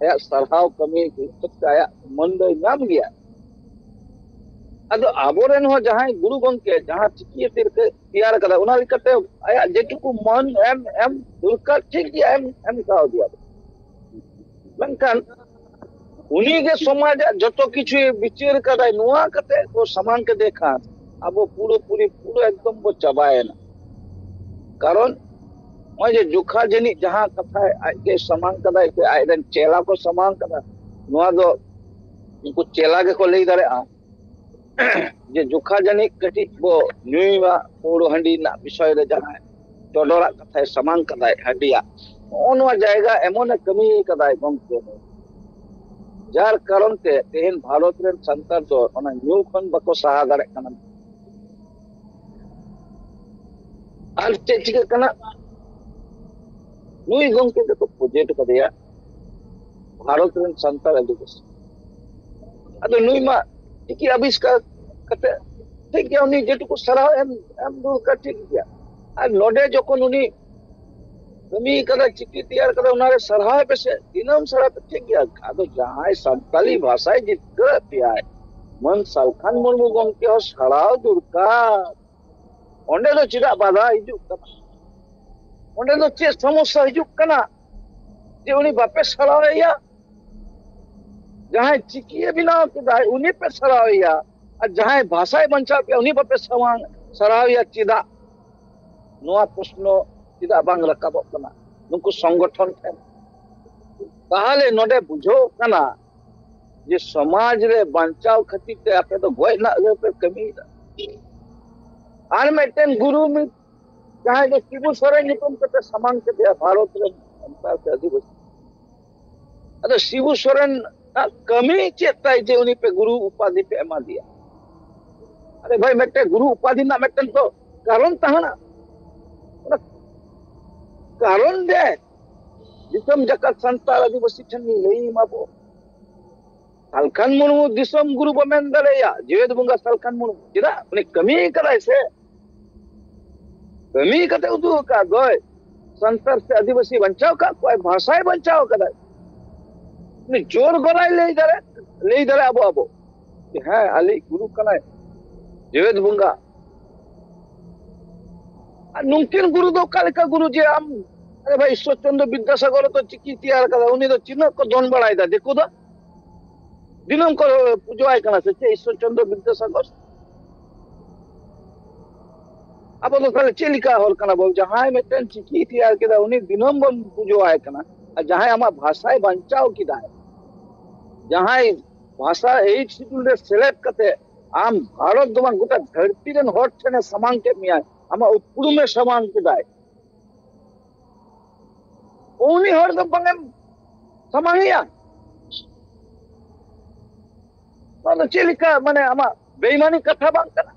ᱟᱭᱟᱜ ᱥᱟᱨᱦᱟᱣ ᱠᱟᱹᱢᱤ ᱦᱤᱥᱟᱹᱵ ᱛᱮ ᱟᱭᱟᱜ ᱢᱟᱹᱱ ᱫᱚᱭ ᱧᱟᱢ ᱜᱮᱭᱟ᱾ ᱟᱫᱚ ᱟᱵᱚᱨᱮᱱ ᱦᱚᱸ ᱡᱟᱦᱟᱸᱭ ᱜᱩᱨᱩ ᱜᱚᱢᱠᱮ ᱡᱟᱦᱟᱸ ᱪᱤᱠᱤ ᱛᱮᱭᱟᱨ ᱠᱟᱫᱟ, ᱚᱱᱟ ᱞᱮᱠᱟᱛᱮ ᱟᱭᱟᱜ ᱡᱮᱴᱩᱠᱩ ᱢᱟᱹᱱ ᱮᱢ, ᱮᱢ ᱫᱚᱨᱠᱟᱨ, ᱴᱷᱤᱠ ᱜᱮᱭᱟ, ᱮᱢ, ᱮᱢ ᱠᱟᱣᱫᱮᱭᱟ᱾ ᱢᱮᱱᱠᱷᱟᱱ ᱩᱱᱤ ᱜᱮ ᱥᱚᱢᱟᱡᱟᱜ ᱡᱚᱛᱚ ᱠᱤᱪᱷᱩᱭ ᱵᱤᱪᱟᱹᱨ ᱠᱟᱫᱟᱭ, ᱱᱚᱣᱟ ᱠᱟᱛᱮ ᱠᱚ ᱥᱟᱢᱟᱝ ᱠᱮᱫᱮ ᱠᱷᱟᱱ ᱟᱵᱚ ᱯᱩᱨᱟᱹᱯᱩᱨᱤ ᱯᱩᱨᱟᱹ ᱮᱠᱫᱚᱢ ᱵᱚ ᱪᱟᱵᱟᱭᱮᱱᱟ᱾ ᱠᱟᱨᱚᱱ ᱱᱚᱜᱼᱚᱭ ᱡᱮ ᱡᱚᱠᱷᱟ ᱡᱟᱹᱱᱤᱡ ᱡᱟᱦᱟᱸ ᱠᱟᱛᱷᱟᱭ ᱟᱡ ᱜᱮ ᱥᱟᱢᱟᱝ ᱠᱟᱫᱟᱭ ᱥᱮ ᱟᱡ ᱨᱮᱱ ᱪᱮᱞᱟ ᱠᱚ ᱥᱟᱢᱟᱝ ᱠᱟᱫᱟ, ᱱᱚᱣᱟ ᱫᱚ ᱩᱱᱠᱩ ᱪᱮᱞᱟ ᱜᱮᱠᱚ ᱞᱟᱹᱭ ᱫᱟᱲᱮᱭᱟᱜᱼᱟ᱾ ᱡᱮ ᱡᱚᱠᱷᱟ ᱡᱟᱹᱱᱤᱡ ᱠᱟᱹᱴᱤᱡ ᱵᱚ ᱧᱩᱭ ᱢᱟ ᱯᱟᱹᱣᱲᱟᱹ ᱦᱟᱺᱰᱤ ᱨᱮᱱᱟᱜ ᱵᱤᱥᱚᱭ ᱨᱮ ᱡᱟᱦᱟᱸᱭ ᱪᱚᱰᱚᱨᱟᱜ ᱠᱟᱛᱷᱟᱭ ᱥᱟᱢᱟᱝ ᱠᱟᱫᱟᱭ ᱦᱟᱺᱰᱤᱭᱟᱜ, ᱱᱚᱜᱼᱚ ᱱᱚᱣᱟ ᱡᱟᱭᱜᱟ ᱮᱢᱚᱱᱮ ᱠᱟᱹᱢᱤ ᱠᱟᱫᱟᱭ ᱜᱚᱢᱠᱮ, ᱡᱟᱨ ᱠᱟᱨᱚᱱ ᱛᱮ ᱛᱮᱦᱮᱧ ᱵᱷᱟᱨᱚᱛ ᱨᱮᱱ ᱥᱟᱱᱛᱟᱲ ᱫᱚ ᱚᱱᱟ ᱧᱩ ᱠᱷᱚᱱ ᱵᱟᱠᱚ ᱥᱟᱦᱟ ᱫᱟᱲᱮᱭᱟᱜ ᱠᱟᱱᱟ᱾ ᱟᱨ ᱪᱮᱫ ᱪᱤᱠᱟᱹᱜ ᱠᱟᱱᱟ? ᱱᱩᱭ ᱜᱚᱢᱠᱮ ᱫᱚᱠᱚ ᱯᱩᱡᱟᱹ ᱦᱚᱴᱚ ᱠᱟᱫᱮᱭᱟ ᱵᱷᱟᱨᱚᱛ ᱨᱮᱱ ᱥᱟᱱᱛᱟᱲ ᱟᱹᱫᱤᱵᱟᱹᱥᱤ᱾ ᱟᱫᱚ ᱱᱩᱭ ᱢᱟ ᱪᱤᱠᱤ ᱟᱵᱤᱥᱠᱟᱨ ᱠᱟᱛᱮ, ᱴᱷᱤᱠ ᱜᱮᱭᱟ, ᱩᱱᱤ ᱡᱮᱴᱩᱠᱩ ᱥᱟᱨᱦᱟᱣ ᱮᱢ, ᱮᱢ ᱫᱚᱨᱠᱟᱨ, ᱴᱷᱤᱠ ᱜᱮᱭᱟ᱾ ᱟᱨ ᱱᱚᱰᱮ ᱡᱚᱠᱷᱚᱱ ᱩᱱᱤ ᱠᱟᱹᱢᱤ ᱠᱟᱫᱟ, ᱪᱤᱠᱤ ᱛᱮᱭᱟᱨ ᱠᱟᱫᱟ, ᱚᱱᱟᱨᱮ ᱥᱟᱨᱦᱟᱣ ᱯᱮᱥᱮ, ᱫᱤᱱᱟᱹᱢ ᱥᱟᱨᱦᱟᱣ ᱯᱮ, ᱴᱷᱤᱠ ᱜᱮᱭᱟ᱾ ᱟᱫᱚ ᱡᱟᱦᱟᱸᱭ ᱥᱟᱱᱛᱟᱞᱤ ᱵᱷᱟᱥᱟᱭ ᱡᱤᱛᱠᱟᱹᱨ ᱯᱮᱭᱟᱭ, ᱢᱟᱹᱱ ᱥᱟᱞᱠᱷᱟᱱ ᱢᱩᱨᱢᱩ ᱜᱚᱢᱠᱮ ᱦᱚᱸ ᱥᱟᱨᱦᱟᱣ ᱫᱚᱨᱠᱟᱨ᱾ ᱚᱸᱰᱮ ᱫᱚ ᱪᱮᱫᱟᱜ ᱵᱟᱫᱷᱟ ᱦᱤᱡᱩᱜ ᱠᱟᱱᱟ? ᱚᱸᱰᱮ ᱫᱚ ᱪᱮᱫ ᱥᱚᱢᱚᱥᱥᱟ ᱦᱤᱡᱩᱜ ᱠᱟᱱᱟ ᱡᱮ ᱩᱱᱤ ᱵᱟᱯᱮ ᱥᱟᱨᱦᱟᱣᱮᱭᱟ? ᱡᱟᱦᱟᱸᱭ ᱪᱤᱠᱤᱭᱮ ᱵᱮᱱᱟᱣ ᱠᱮᱫᱟᱭ, ᱩᱱᱤ ᱯᱮ ᱥᱟᱨᱦᱟᱣᱮᱭᱟ, ᱟᱨ ᱡᱟᱦᱟᱸᱭ ᱵᱷᱟᱥᱟᱭ ᱵᱟᱧᱪᱟᱣ ᱠᱮᱫᱟ, ᱩᱱᱤ ᱵᱟᱯᱮ ᱥᱟᱢᱟᱝ-, ᱥᱟᱨᱦᱟᱣᱮᱭᱟ ᱪᱮᱫᱟᱜ? ᱱᱚᱣᱟ ᱯᱨᱚᱥᱱᱚ ᱪᱮᱫᱟᱜ ᱵᱟᱝ ᱨᱟᱠᱟᱵᱚᱜ ᱠᱟᱱᱟ ᱱᱩᱠᱩ ᱥᱚᱝᱜᱚᱴᱷᱚᱱ ᱴᱷᱮᱱ? ᱛᱟᱦᱚᱞᱮ ᱱᱚᱰᱮ ᱵᱩᱡᱷᱟᱹᱣ ᱠᱟᱱᱟ ᱡᱮ ᱥᱚᱢᱟᱡᱽ ᱨᱮ ᱵᱟᱧᱪᱟᱣ ᱠᱷᱟᱹᱛᱤᱨ ᱛᱮ ᱟᱯᱮ ᱫᱚ ᱜᱚᱡ ᱨᱮᱱᱟᱜ ᱜᱮᱯᱮ ᱠᱟᱹᱢᱤᱭᱮᱫᱟ᱾ ᱟᱨ ᱢᱤᱫᱴᱮᱱ ᱜᱩᱨᱩ ᱢᱤᱫ ᱡᱟᱦᱟᱸᱭ ᱫᱚ ᱥᱤᱵᱩ ᱥᱚᱨᱮᱱ ᱧᱩᱛᱩᱢ ᱠᱟᱛᱮ ᱥᱟᱢᱟᱝ ᱠᱮᱫᱮᱭᱟ ᱵᱷᱟᱨᱚᱛ ᱨᱮᱱ ᱥᱟᱱᱛᱟᱲ ᱥᱮ ᱟᱹᱫᱤᱵᱟᱹᱥᱤ᱾ ᱟᱫᱚ ᱥᱤᱵᱩ ᱥᱚᱨᱮᱱ ᱟᱜ ᱠᱟᱹᱢᱤ ᱪᱮᱫ ᱛᱟᱭ ᱡᱮ ᱩᱱᱤ ᱯᱮ ᱜᱩᱨᱩ ᱩᱯᱟᱫᱷᱤ ᱯᱮ ᱮᱢᱟ ᱫᱮᱭᱟ? ᱟᱨᱮ ᱵᱷᱟᱭ, ᱢᱤᱫᱴᱮᱱ ᱜᱩᱨᱩ ᱩᱯᱟᱫᱷᱤ ᱨᱮᱱᱟᱜ ᱢᱤᱫᱴᱮᱱ ᱛᱚ ᱠᱟᱨᱚᱱ ᱛᱟᱦᱮᱱᱟ᱾ ᱚᱱᱟ ᱠᱟᱨᱚᱱ ᱫᱮ ᱫᱤᱥᱚᱢ ᱡᱟᱠᱟᱛ ᱥᱟᱱᱛᱟᱲ ᱟᱹᱫᱤᱵᱟᱹᱥᱤ ᱴᱷᱮᱱ ᱞᱟᱹᱭ ᱢᱟᱵᱚ᱾ ᱥᱟᱞᱠᱷᱟᱱ ᱢᱩᱨᱢᱩ ᱫᱤᱥᱚᱢ ᱜᱩᱨᱩ ᱵᱚ ᱢᱮᱱ ᱫᱟᱲᱮᱭᱟᱜᱼᱟ, ᱡᱮᱣᱮᱫ ᱵᱚᱸᱜᱟ ᱥᱟᱞᱠᱷᱟᱱ ᱢᱩᱨᱢᱩ᱾ ᱪᱮᱫᱟᱜ? ᱩᱱᱤ ᱠᱟᱹᱢᱤ ᱠᱟᱫᱟᱭ ᱥᱮ᱾ ᱠᱟᱹᱢᱤ ᱠᱟᱛᱮ ᱩᱫᱩᱜ ᱟᱠᱟᱫ ᱫᱚᱭ᱾ ᱥᱟᱱᱛᱟᱲ ᱥᱮ ᱟᱹᱫᱤᱵᱟᱹᱥᱤ ᱵᱟᱧᱪᱟᱣ ᱟᱠᱟᱫ ᱠᱚᱣᱟᱭ, ᱵᱷᱟᱥᱟᱭ ᱵᱟᱧᱪᱟᱣ ᱟᱠᱟᱫᱟᱭ᱾ ᱩᱱᱤ ᱡᱳᱨ ᱜᱚᱞᱟᱭ ᱞᱟᱹᱭ ᱫᱟᱲᱮ, ᱞᱟᱹᱭ ᱫᱟᱲᱮ ᱟᱵᱚ, ᱟᱵᱚ᱾ ᱡᱮ ᱦᱮᱸ, ᱟᱞᱮᱭᱤᱡ ᱜᱩᱨᱩ ᱠᱟᱱᱟᱭ, ᱡᱮᱣᱮᱫ ᱵᱚᱸᱜᱟ᱾ ᱟᱨ ᱱᱩᱝᱠᱤᱱ ᱜᱩᱨᱩ ᱫᱚ ᱚᱠᱟ ᱞᱮᱠᱟ ᱜᱩᱨᱩ ᱡᱮ ᱟᱢ, ᱟᱨᱮ ᱵᱷᱟᱭ, ᱤᱥᱥᱚᱨ ᱪᱚᱱᱫᱨᱚ ᱵᱤᱫᱽᱫᱟᱥᱟᱜᱚᱨ ᱫᱚ ᱪᱤᱠᱤ ᱛᱮᱭᱟᱨ ᱠᱟᱫᱟ, ᱩᱱᱤ ᱫᱚ ᱛᱤᱱᱟᱹᱜ ᱠᱚ ᱫᱚᱱ ᱵᱟᱲᱟᱭᱮᱫᱟ ᱫᱤᱠᱩ ᱫᱚ? ᱫᱤᱱᱟᱹᱢ ᱠᱚ ᱯᱩᱡᱟᱹᱣᱟᱭ ᱠᱟᱱᱟ ᱥᱮ ᱪᱮᱫ ᱤᱥᱥᱚᱨ ᱪᱚᱱᱫᱨᱚ ᱵᱤᱫᱽᱫᱟᱥᱟᱜᱚᱨ? ᱟᱵᱚ ᱫᱚ ᱛᱟᱦᱞᱮ ᱪᱮᱫ ᱞᱮᱠᱟ ᱦᱚᱲ ᱠᱟᱱᱟ ᱵᱚᱱ? ᱡᱟᱦᱟᱸᱭ ᱢᱤᱫᱴᱮᱱ ᱪᱤᱠᱤ ᱛᱮᱭᱟᱨ ᱠᱮᱫᱟ, ᱩᱱᱤ ᱫᱤᱱᱟᱹᱢ ᱵᱚᱱ ᱯᱩᱡᱟᱹᱣᱟᱭ ᱠᱟᱱᱟ᱾ ᱟᱨ ᱡᱟᱦᱟᱸᱭ ᱟᱢᱟᱜ ᱵᱷᱟᱥᱟᱭ ᱵᱟᱧᱪᱟᱣ ᱠᱮᱫᱟᱭ, ᱡᱟᱦᱟᱸᱭ ᱵᱷᱟᱥᱟ ᱮᱭᱤᱴ ᱥᱤᱰᱩᱞ ᱨᱮ ᱥᱮᱞᱮᱫ ᱠᱟᱛᱮ ᱟᱢ ᱵᱷᱟᱨᱚᱛ ᱫᱚ ᱵᱟᱝ, ᱜᱚᱴᱟ ᱫᱷᱟᱹᱨᱛᱤ ᱨᱮᱱ ᱦᱚᱲ ᱴᱷᱮᱱᱮ ᱥᱟᱢᱟᱝ ᱠᱮᱫ ᱢᱮᱭᱟᱭ, ᱟᱢᱟᱜ ᱩᱯᱨᱩᱢᱮ ᱥᱟᱢᱟᱝ ᱠᱮᱫᱟᱭ, ᱩᱱᱤ ᱦᱚᱲ ᱫᱚ ᱵᱟᱝᱮᱢ ᱥᱟᱢᱟᱝᱮᱭᱟ? ᱱᱚᱣᱟ ᱫᱚ ᱪᱮᱫ ᱞᱮᱠᱟ, ᱢᱟᱱᱮ, ᱟᱢᱟᱜ ᱵᱮᱤᱢᱟᱱᱤ ᱠᱟᱛᱷᱟ ᱵᱟᱝ ᱠᱟᱱᱟ?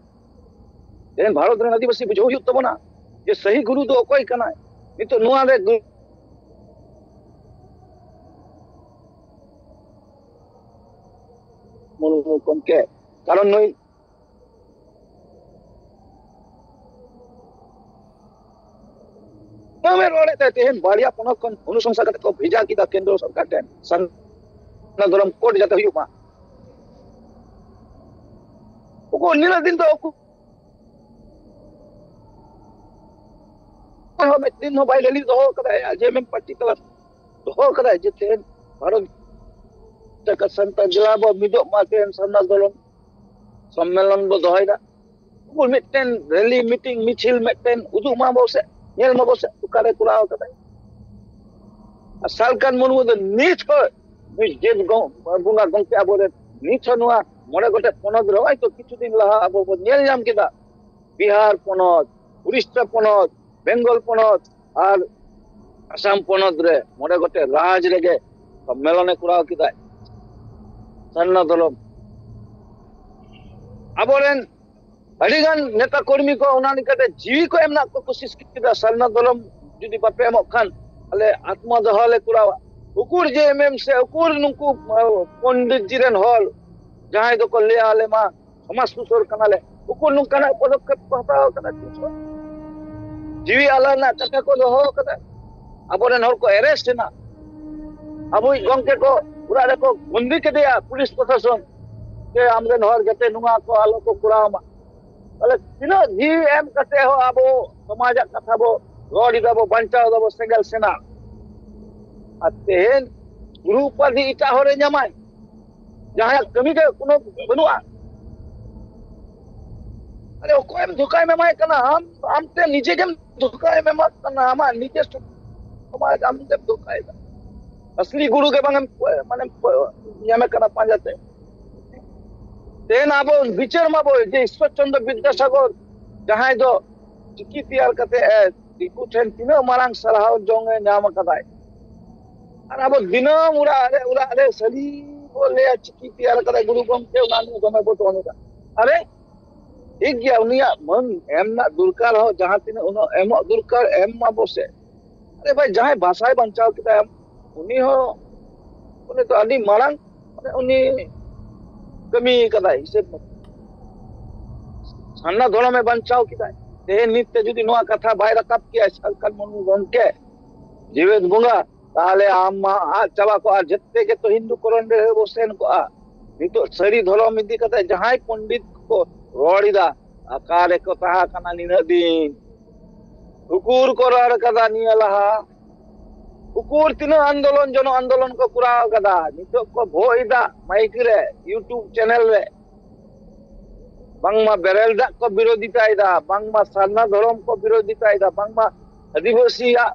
ᱛᱮᱦᱮᱧ ᱵᱷᱟᱨᱚᱛ ᱨᱮᱱ ᱟᱹᱫᱤᱵᱟᱹᱥᱤ ᱵᱩᱡᱷᱟᱹᱣ ᱦᱩᱭᱩᱜ ᱛᱟᱵᱚᱱᱟ ᱡᱮ ᱥᱟᱹᱦᱤ ᱜᱩᱨᱩ ᱫᱚ ᱚᱠᱚᱭ ᱠᱟᱱᱟᱭ᱾ ᱱᱤᱛᱚᱜ ᱱᱚᱣᱟ ᱨᱮ ᱜᱩ-, ᱢᱩᱨᱢᱩ ᱜᱚᱢᱠᱮ, ᱠᱟᱨᱚᱱ ᱱᱩᱭ ᱫᱤᱱᱟᱹᱢᱮ ᱨᱚᱲᱮᱫ ᱛᱟᱭ, ᱛᱮᱦᱮᱧ ᱵᱟᱨᱭᱟ ᱯᱚᱱᱚᱛ ᱠᱷᱚᱱ ᱚᱱᱩᱥᱚᱝᱥᱟ ᱠᱟᱛᱮ ᱠᱚ ᱵᱷᱮᱡᱟ ᱠᱮᱫᱟ ᱠᱮᱱᱫᱨᱚ ᱥᱚᱨᱠᱟᱨ ᱴᱷᱮᱱ, ᱥᱟᱨᱱᱟ ᱫᱷᱚᱨᱚᱢ ᱠᱳᱰ ᱡᱟᱛᱮ ᱦᱩᱭᱩᱜ ᱢᱟ᱾ ᱩᱠᱩᱨ ᱱᱤᱱᱟᱹᱜ ᱫᱤᱱ ᱫᱚ ᱩᱠᱩᱨ ᱦᱚᱸ ᱢᱤᱫ ᱫᱤᱱ ᱦᱚᱸ ᱵᱟᱭ ᱨᱮᱞᱤ ᱫᱚᱦᱚ ᱠᱟᱫᱟᱭ, ᱟᱨ ᱡᱮ ᱮᱢ ᱮᱢ ᱯᱟᱨᱴᱤ ᱛᱟᱞᱟ ᱫᱚᱦᱚ ᱠᱟᱫᱟᱭ ᱡᱮ ᱛᱮᱦᱮᱧ ᱵᱷᱟᱨᱚᱛ ᱡᱟᱠᱟᱛ ᱥᱟᱱᱛᱟᱲ ᱡᱮᱞᱟ ᱵᱚ ᱢᱤᱫᱚᱜ ᱢᱟ, ᱛᱮᱦᱮᱧ ᱥᱟᱨᱱᱟ ᱫᱷᱚᱨᱚᱢ ᱥᱚᱢᱢᱮᱞᱚᱱ ᱵᱚ ᱫᱚᱦᱚᱭᱮᱫᱟ᱾ ᱩᱠᱩᱨ ᱢᱤᱫᱴᱮᱱ ᱨᱮᱞᱤ, ᱢᱤᱴᱤᱝ, ᱢᱤᱪᱷᱤᱞ ᱢᱤᱫᱴᱮᱱ ᱩᱫᱩᱜ ᱢᱟ ᱵᱚ ᱥᱮ, ᱧᱮᱞ ᱢᱟ ᱵᱚ ᱥᱮ, ᱚᱠᱟᱨᱮ ᱠᱚᱨᱟᱣ ᱠᱟᱫᱟᱭ? ᱟᱨ ᱥᱟᱞᱠᱷᱟᱱ ᱢᱩᱨᱢᱩ ᱫᱚ ᱱᱤᱛ ᱦᱚᱸ ᱱᱩᱭ ᱡᱮᱫ ᱜᱚ-, ᱵᱚᱸᱜᱟ ᱜᱚᱢᱠᱮ ᱟᱵᱚᱨᱮᱱ ᱱᱤᱛ ᱦᱚᱸ ᱱᱚᱣᱟ ᱢᱚᱬᱮ ᱜᱚᱴᱮᱡ ᱯᱚᱱᱚᱛ ᱨᱮ ᱦᱚᱸᱜᱼᱚᱭ ᱛᱚ ᱠᱤᱪᱷᱩ ᱫᱤᱱ ᱞᱟᱦᱟ ᱟᱵᱚ ᱵᱚᱱ ᱧᱮᱞ ᱧᱟᱢ ᱠᱮᱫᱟ, ᱵᱤᱦᱟᱨ ᱯᱚᱱᱚᱛ, ᱩᱲᱤᱥᱥᱟ ᱯᱚᱱᱚᱛ, ᱵᱮᱝᱜᱚᱞ ᱯᱚᱱᱚᱛ ᱟᱨ ᱟᱥᱟᱢ ᱯᱚᱱᱚᱛ ᱨᱮ ᱢᱚᱬᱮ ᱜᱚᱴᱮᱡ ᱨᱟᱡᱽ ᱨᱮᱜᱮ ᱥᱚᱢᱢᱮᱞᱚᱱᱮ ᱠᱚᱨᱟᱣ ᱠᱮᱫᱟᱭ ᱥᱟᱨᱱᱟ ᱫᱷᱚᱨᱚᱢ᱾ ᱟᱵᱚᱨᱮᱱ ᱟᱹᱰᱤᱜᱟᱱ ᱱᱮᱛᱟ ᱠᱚᱨᱢᱤ ᱠᱚ ᱚᱱᱟ ᱞᱮᱠᱟᱛᱮ ᱡᱤᱣᱤ ᱠᱚ ᱮᱢ ᱨᱮᱱᱟᱜ ᱠᱚ ᱠᱳᱥᱤᱥ ᱠᱮᱫᱟ, ᱥᱟᱨᱱᱟ ᱫᱷᱚᱨᱚᱢ ᱡᱩᱫᱤ ᱵᱟᱯᱮ ᱮᱢᱚᱜ ᱠᱷᱟᱱ ᱟᱞᱮ ᱟᱛᱢᱟ ᱫᱟᱦᱟ ᱞᱮ ᱠᱚᱨᱟᱣᱟ᱾ ᱩᱠᱩᱨ ᱡᱮ ᱮᱢ ᱮᱢ ᱥᱮ ᱩᱠᱩᱨ ᱱᱩᱠᱩ, ᱟᱸ, ᱯᱚᱱᱰᱤᱛ ᱡᱤ ᱨᱮᱱ ᱦᱚᱲ ᱡᱟᱦᱟᱸᱭ ᱫᱚᱠᱚ ᱞᱟᱹᱭᱟ ᱟᱞᱮ ᱢᱟ ᱥᱚᱢᱟᱡᱽ ᱥᱩᱥᱟᱹᱨ ᱠᱟᱱᱟᱞᱮ, ᱩᱠᱩᱨ ᱱᱚᱝᱠᱟᱱᱟᱜ ᱯᱚᱫᱚᱠᱷᱮᱯ ᱠᱚ ᱦᱟᱛᱟᱣ ᱠᱟᱫᱟ? ᱛᱤᱥ ᱦᱚᱸ᱾ ᱡᱤᱣᱤ ᱟᱞᱟ ᱨᱮᱱᱟᱜ ᱠᱟᱛᱷᱟ ᱠᱚ ᱫᱚᱦᱚ ᱠᱟᱫᱟ, ᱟᱵᱚᱨᱮᱱ ᱦᱚᱲ ᱠᱚ ᱮᱨᱮᱥᱴ ᱮᱱᱟ, ᱟᱵᱚᱭᱤᱡ ᱜᱚᱢᱠᱮ ᱠᱚ ᱚᱲᱟᱜ ᱨᱮᱠᱚ ᱵᱚᱱᱫᱤ ᱠᱮᱫᱮᱭᱟ ᱯᱩᱞᱤᱥ ᱯᱨᱚᱥᱟᱥᱚᱱ, ᱡᱮ ᱟᱢᱨᱮᱱ ᱦᱚᱲ ᱡᱟᱛᱮ ᱱᱚᱣᱟ ᱠᱚ ᱟᱞᱚ ᱠᱚ ᱠᱚᱨᱟᱣ ᱢᱟ᱾ ᱛᱟᱦᱞᱮ ᱛᱤᱱᱟᱹᱜ ᱡᱤᱣᱤ ᱮᱢ ᱠᱟᱛᱮ ᱦᱚᱸ ᱟᱵᱚ ᱥᱚᱢᱟᱡᱟᱜ ᱠᱟᱛᱷᱟ ᱵᱚ ᱨᱚᱲ ᱮᱫᱟ, ᱵᱚ ᱵᱟᱧᱪᱟᱣ ᱫᱟᱵᱚ ᱥᱮᱸᱜᱮᱞ ᱥᱮᱱᱟ, ᱟᱨ ᱛᱮᱦᱮᱧ ᱜᱩᱨᱩ ᱩᱯᱟᱫᱷᱤ ᱮᱴᱟᱜ ᱦᱚᱲᱮ ᱧᱟᱢᱟᱭ, ᱡᱟᱦᱟᱸᱭᱟᱜ ᱠᱟᱹᱢᱤ ᱜᱮ ᱠᱳᱱᱳ ᱵᱟᱹᱱᱩᱜᱼᱟ᱾ ᱟᱨᱮ, ᱚᱠᱚᱭᱮᱢ ᱫᱷᱳᱠᱟᱭ ᱮᱢᱟᱭ ᱠᱟᱱᱟ? ᱟᱢ, ᱟᱢ ᱛᱮ ᱱᱤᱡᱮ ᱜᱮᱢ ᱫᱷᱳᱠᱟᱭ ᱮᱢᱟᱜ ᱠᱟᱱᱟ, ᱟᱢᱟᱜ ᱱᱤᱡᱮ ᱥᱚᱢᱟᱡᱽ ᱟᱢ ᱛᱮᱢ ᱫᱷᱳᱠᱟᱭᱮᱫᱟ᱾ ᱟᱥᱞᱤ ᱜᱩᱨᱩ ᱜᱮ ᱵᱟᱝ ᱮᱢ, ᱢᱟᱱᱮ, ᱧᱟᱢᱮ ᱠᱟᱱᱟ ᱯᱟᱸᱡᱟ ᱛᱮ᱾ ᱛᱮᱦᱮᱧ ᱟᱵᱚ ᱵᱤᱪᱟᱹᱨ ᱢᱟᱵᱚ ᱡᱮ ᱤᱥᱥᱚᱨ ᱪᱚᱱᱫᱨᱚ ᱵᱤᱫᱽᱫᱟᱥᱟᱜᱚᱨ ᱡᱟᱦᱟᱸᱭ ᱫᱚ ᱪᱤᱠᱤ ᱛᱮᱭᱟᱨ ᱠᱟᱛᱮ ᱮ ᱫᱤᱠᱩ ᱴᱷᱮᱱ ᱛᱤᱱᱟᱹᱜ ᱢᱟᱨᱟᱝ ᱥᱟᱨᱦᱟᱣ ᱡᱚᱝ ᱮ ᱧᱟᱢ ᱟᱠᱟᱫᱟᱭ, ᱟᱨ ᱟᱵᱚ ᱫᱤᱱᱟᱹᱢ ᱚᱲᱟᱜ ᱨᱮ, ᱚᱲᱟᱜ ᱨᱮ ᱥᱟᱹᱨᱤ ᱵᱚ ᱞᱟᱹᱭᱟ ᱪᱤᱠᱤ ᱛᱮᱭᱟᱨ ᱠᱟᱫᱟᱭ ᱜᱩᱨᱩ ᱜᱚᱢᱠᱮ, ᱚᱱᱟ ᱱᱩᱭ ᱫᱚᱢᱮ ᱵᱚ ᱫᱚᱱ ᱮᱫᱟ᱾ ᱟᱨᱮ, ᱴᱷᱤᱠ ᱜᱮᱭᱟ, ᱩᱱᱤᱭᱟᱜ ᱢᱟᱹᱱ ᱮᱢ ᱨᱮᱱᱟᱜ ᱫᱚᱨᱠᱟᱨ ᱦᱚᱸ ᱡᱟᱦᱟᱸ ᱛᱤᱱᱟᱹᱜ ᱩᱱᱟᱹᱜ ᱮᱢᱚᱜ ᱫᱚᱨᱠᱟᱨ ᱮᱢ ᱢᱟᱵᱚ ᱥᱮ᱾ ᱟᱨᱮ ᱵᱷᱟᱭ, ᱡᱟᱦᱟᱸᱭ ᱵᱷᱟᱥᱟᱭ ᱵᱟᱧᱪᱟᱣ ᱠᱮᱫᱟ, ᱩᱱᱤ ᱦᱚᱸ, ᱩᱱᱤ ᱫᱚ ᱟᱹᱰᱤ ᱢᱟᱨᱟᱝ, ᱢᱟᱱᱮ, ᱩᱱᱤ ᱠᱟᱹᱢᱤ ᱠᱟᱫᱟᱭ ᱦᱤᱥᱟᱹᱵ ᱢᱚᱛᱚ᱾ ᱥᱟᱨᱱᱟ ᱫᱷᱚᱨᱚᱢᱮ ᱵᱟᱧᱪᱟᱣ ᱠᱮᱫᱟᱭ᱾ ᱛᱮᱦᱮᱧ ᱱᱤᱛ ᱛᱮ ᱡᱩᱫᱤ ᱱᱚᱣᱟ ᱠᱟᱛᱷᱟ ᱵᱟᱭ ᱨᱟᱠᱟᱵ ᱠᱮᱭᱟ ᱥᱟᱞᱠᱷᱟᱱ ᱢᱩᱨᱢᱩ ᱜᱚᱢᱠᱮ, ᱡᱤᱣᱮᱫ ᱵᱚᱸᱜᱟ, ᱛᱟᱦᱞᱮ ᱟᱢ ᱢᱟ ᱟᱫ ᱪᱟᱵᱟ ᱠᱚᱜᱼᱟ, ᱡᱮᱛᱮ ᱜᱮᱛᱚ ᱦᱤᱱᱫᱩ ᱠᱚᱨᱚᱱ ᱨᱮ ᱵᱚ ᱥᱮᱱ ᱠᱚᱜᱼᱟ᱾ ᱱᱤᱛᱚᱜ ᱥᱟᱹᱨᱤ ᱫᱷᱚᱨᱚᱢ ᱤᱫᱤ ᱠᱟᱛᱮ ᱡᱟᱦᱟᱸᱭ ᱯᱚᱱᱰᱤᱛ ᱠᱚ ᱨᱚᱲ ᱮᱫᱟ, ᱚᱠᱟ ᱨᱮᱠᱚ ᱛᱟᱦᱮᱸ ᱠᱟᱱᱟ ᱱᱤᱱᱟᱹᱜ ᱫᱤᱱ? ᱩᱠᱩᱨ ᱠᱚ ᱨᱚᱲ ᱠᱟᱫᱟ ᱱᱤᱭᱟᱹ ᱞᱟᱦᱟ? ᱩᱠᱩᱨ ᱛᱤᱱᱟᱹᱜ ᱟᱱᱫᱳᱞᱚᱱ, ᱡᱚᱱᱚ ᱟᱱᱫᱳᱞᱚᱱ ᱠᱚ ᱠᱚᱨᱟᱣ ᱠᱟᱫᱟ? ᱱᱤᱛᱚᱜ ᱠᱚ ᱵᱷᱚ ᱮᱫᱟ ᱢᱟᱭᱤᱠ ᱨᱮ, YouTube ᱪᱮᱱᱮᱞ ᱨᱮ, ᱵᱟᱝᱢᱟ ᱵᱮᱨᱮᱞ ᱫᱟᱜ ᱠᱚ ᱵᱤᱨᱳᱫᱷᱤᱛᱟᱭᱮᱫᱟ, ᱵᱟᱝᱢᱟ ᱥᱟᱨᱱᱟ ᱫᱷᱚᱨᱚᱢ ᱠᱚ ᱵᱤᱨᱳᱫᱷᱤᱛᱟᱭᱮᱫᱟ, ᱵᱟᱝᱢᱟ ᱟᱹᱫᱤᱵᱟᱹᱥᱤᱭᱟᱜ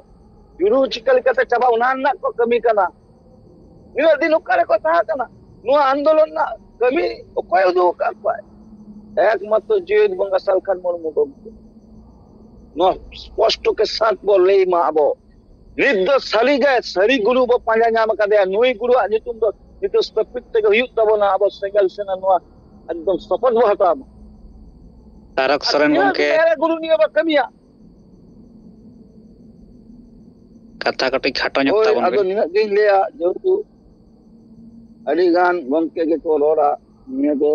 ᱡᱩᱲᱩ ᱪᱤᱠᱟᱹ ᱞᱮᱠᱟᱛᱮ ᱪᱟᱵᱟ, ᱚᱱᱟ ᱨᱮᱱᱟᱜ ᱠᱚ ᱠᱟᱹᱢᱤ ᱠᱟᱱᱟ᱾ ᱱᱤᱱᱟᱹᱜ ᱫᱤᱱ ᱚᱠᱟ ᱨᱮᱠᱚ ᱛᱟᱦᱮᱸ ᱠᱟᱱᱟ? ᱱᱚᱣᱟ ᱟᱱᱫᱳᱞᱚᱱ ᱨᱮᱱᱟᱜ ᱠᱟᱹᱢᱤ ᱚᱠᱚᱭ ᱩᱫᱩᱜ ᱟᱠᱟᱫ ᱠᱚᱣᱟᱭ? ᱮᱠᱢᱟᱛᱨᱚ ᱡᱮᱣᱮᱫ ᱵᱚᱸᱜᱟ ᱥᱟᱞᱠᱷᱟᱱ ᱢᱩᱨᱢᱩ ᱜᱚᱢᱠᱮ᱾ ᱱᱚᱣᱟ ᱥᱯᱚᱥᱴᱚ ᱠᱮ ᱥᱟᱛ ᱵᱚ ᱞᱟᱹᱭ ᱢᱟ ᱟᱵᱚ᱾ ᱱᱤᱛ ᱫᱚ ᱥᱟᱹᱨᱤ ᱜᱮ, ᱥᱟᱹᱨᱤ ᱜᱩᱨᱩ ᱵᱚ ᱯᱟᱸᱡᱟ ᱧᱟᱢ ᱟᱠᱟᱫᱮᱭᱟ᱾ ᱱᱩᱭ ᱜᱩᱨᱩᱣᱟᱜ ᱧᱩᱛᱩᱢ ᱫᱚ ᱱᱤᱛᱚᱜ ᱥᱛᱷᱟᱯᱤᱛ ᱛᱮᱜᱮ ᱦᱩᱭᱩᱜ ᱛᱟᱵᱚᱱᱟ᱾ ᱟᱵᱚ ᱥᱮᱸᱜᱮᱞ ᱥᱮᱱᱟ ᱱᱚᱣᱟ ᱮᱠᱫᱚᱢ ᱥᱚᱯᱚᱫ ᱵᱚ ᱦᱟᱛᱟᱣ ᱢᱟ᱾ ᱛᱟᱨᱚᱠ ᱟᱨ ᱥᱚᱨᱮᱱ ᱛᱤᱱᱟᱹᱜ ᱜᱚᱢᱠᱮ᱾ ᱫᱤᱱ ᱮᱨᱟ ᱜᱩᱨᱩ ᱱᱤᱭᱟᱹ ᱵᱚ ᱠᱟᱹᱢᱤᱭᱟ? ᱠᱟᱛᱷᱟ ᱠᱟᱹᱴᱤᱡ ᱠᱷᱟᱴᱚ ᱧᱚᱜ ᱦᱳᱭ, ᱛᱟᱵᱚᱱ ᱟᱫᱚ ᱵᱤᱱ᱾ ᱱᱤᱱᱟᱹᱜ ᱜᱤᱧ ᱞᱟᱹᱭᱟ, ᱡᱮᱦᱮᱛᱩ ᱟᱹᱰᱤ ᱜᱟᱱ ᱜᱚᱢᱠᱮ ᱜᱮᱠᱚ ᱨᱚᱲᱟ, ᱱᱤᱭᱟᱹ ᱫᱚ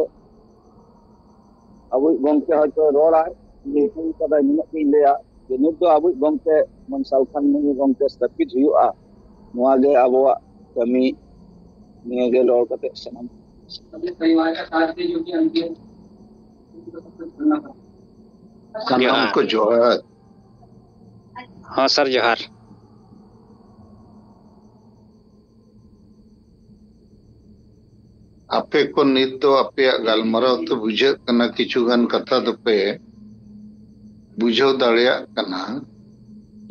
ᱟᱵᱚᱭᱤᱡ ᱜᱚᱢᱠᱮ ᱦᱚᱭᱛᱳ ᱨᱚᱲᱟᱭ, ᱧᱩᱛᱩᱢ ᱠᱟᱫᱟᱭ, ᱱᱤᱱᱟᱹᱜ ᱜᱤᱧ ᱞᱟᱹᱭᱟ ᱡᱮ ᱱᱤᱛ ᱫᱚ ᱟᱵᱚᱭᱤᱡ ᱜᱚᱢᱠᱮ ᱢᱟᱱ ᱥᱟᱞᱠᱷᱟᱱ ᱢᱩᱨᱢᱩ ᱜᱚᱢᱠᱮ ᱥᱛᱷᱟᱯᱤᱛ ᱦᱩᱭᱩᱜᱼᱟ᱾ ᱱᱚᱣᱟ ᱜᱮ ᱟᱵᱚᱣᱟᱜ ᱠᱟᱹᱢᱤ, ᱱᱤᱭᱟᱹ ᱜᱮ ᱨᱚᱲ ᱠᱟᱛᱮ ᱥᱟᱱᱟᱢ ᱥᱟᱱᱟᱢ ᱠᱚ ᱡᱚᱦᱟᱨ᱾ ᱦᱚᱸ ᱥᱟᱨ, ᱡᱚᱦᱟᱨ᱾ ᱟᱯᱮ ᱠᱚ ᱱᱤᱛ ᱫᱚ ᱟᱯᱮᱭᱟᱜ ᱜᱟᱞᱢᱟᱨᱟᱣ ᱛᱮ ᱵᱩᱡᱷᱟᱹᱜ ᱠᱟᱱᱟ, ᱠᱤᱪᱷᱩ ᱜᱟᱱ ᱠᱟᱛᱷᱟ ᱫᱚᱯᱮ ᱵᱩᱡᱷᱟᱹᱣ ᱫᱟᱲᱮᱭᱟᱜ ᱠᱟᱱᱟ,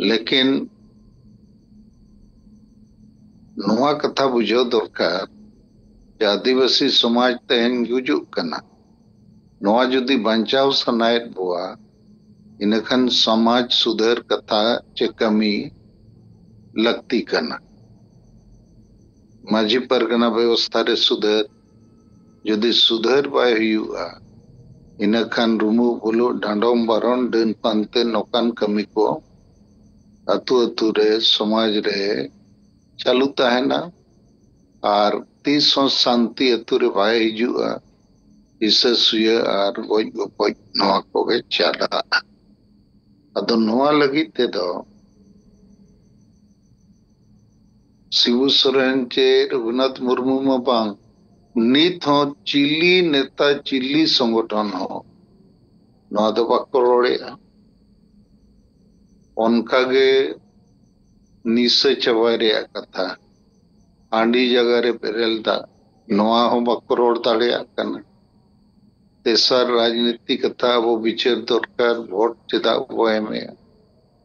ᱞᱮᱠᱤᱱ ᱱᱚᱣᱟ ᱠᱟᱛᱷᱟ ᱵᱩᱡᱷᱟᱹᱣ ᱫᱚᱨᱠᱟᱨ ᱡᱮ ᱟᱹᱫᱤᱵᱟᱹᱥᱤ ᱥᱚᱢᱟᱡᱽ ᱛᱮᱦᱮᱧ ᱜᱩᱡᱩᱜ ᱠᱟᱱᱟ᱾ ᱱᱚᱣᱟ ᱡᱩᱫᱤ ᱵᱟᱧᱪᱟᱣ ᱥᱟᱱᱟᱭᱮᱫ ᱵᱚᱣᱟ, ᱤᱱᱟᱹᱠᱷᱟᱱ ᱥᱚᱢᱟᱡᱽ ᱥᱩᱫᱷᱟᱹᱨ ᱠᱟᱛᱷᱟ ᱪᱮ ᱠᱟᱹᱢᱤ ᱞᱟᱹᱠᱛᱤ ᱠᱟᱱᱟ᱾ ᱢᱟᱹᱡᱷᱤ ᱯᱟᱨᱜᱟᱱᱟ ᱵᱮᱵᱚᱥᱛᱷᱟ ᱨᱮ ᱥᱩᱫᱷᱟᱹᱨ, ᱡᱩᱫᱤ ᱥᱩᱫᱷᱟᱹᱨ ᱵᱟᱭ ᱦᱩᱭᱩᱜᱼᱟ, ᱤᱱᱟᱹᱠᱷᱟᱱ ᱨᱩᱢᱩᱜ ᱵᱷᱩᱞᱩᱜ, ᱰᱟᱸᱰᱚᱢ ᱵᱟᱨᱚᱱ, ᱰᱟᱹᱱ ᱯᱟᱱᱛᱮ, ᱱᱚᱝᱠᱟᱱ ᱠᱟᱹᱢᱤ ᱠᱚ ᱟᱹᱛᱩ ᱟᱹᱛᱩ ᱨᱮ, ᱥᱚᱢᱟᱡᱽ ᱨᱮ ᱪᱟᱹᱞᱩ ᱛᱟᱦᱮᱱᱟ᱾ ᱟᱨ ᱛᱤᱥ ᱦᱚᱸ ᱥᱟᱱᱛᱤ ᱟᱹᱛᱩ ᱨᱮ ᱵᱟᱭ ᱦᱤᱡᱩᱜᱼᱟ᱾ ᱦᱤᱥᱟᱹ ᱥᱩᱭᱟᱹ ᱟᱨ ᱜᱚᱡ ᱜᱚᱯᱚᱡ, ᱱᱚᱣᱟ ᱠᱚᱜᱮ ᱪᱟᱞᱟᱜᱼᱟ᱾ ᱟᱫᱚ ᱱᱚᱣᱟ ᱞᱟᱹᱜᱤᱫ ᱛᱮᱫᱚ ᱥᱤᱵᱩ ᱥᱚᱨᱮᱱ ᱪᱮ ᱨᱚᱜᱷᱩᱱᱟᱛᱷ ᱢᱩᱨᱢᱩ ᱢᱟ ᱵᱟᱝ, ᱱᱤᱛ ᱦᱚᱸ ᱪᱤᱞᱤ ᱱᱮᱛᱟ, ᱪᱤᱞᱤ ᱥᱚᱝᱜᱚᱴᱷᱚᱱ ᱦᱚᱸ ᱱᱚᱣᱟ ᱫᱚ ᱵᱟᱠᱚ ᱨᱚᱲᱮᱫᱼᱟ᱾ ᱚᱱᱠᱟᱜᱮ ᱱᱤᱥᱟᱹ ᱪᱟᱵᱟᱭ ᱨᱮᱭᱟᱜ ᱠᱟᱛᱷᱟ, ᱦᱟᱺᱰᱤ ᱡᱟᱭᱜᱟ ᱨᱮ ᱵᱮᱨᱮᱞ ᱫᱟᱜ, ᱱᱚᱣᱟ ᱦᱚᱸ ᱵᱟᱠᱚ ᱨᱚᱲ ᱫᱟᱲᱮᱭᱟᱜ ᱠᱟᱱᱟ᱾ ᱛᱮᱥᱟᱨ ᱨᱟᱡᱽᱱᱤᱛᱤ ᱠᱟᱛᱷᱟ ᱟᱵᱚ ᱵᱤᱪᱟᱹᱨ ᱫᱚᱨᱠᱟᱨ, ᱵᱷᱳᱴ ᱪᱮᱫᱟᱜ ᱵᱚ ᱮᱢᱮᱜᱼᱟ,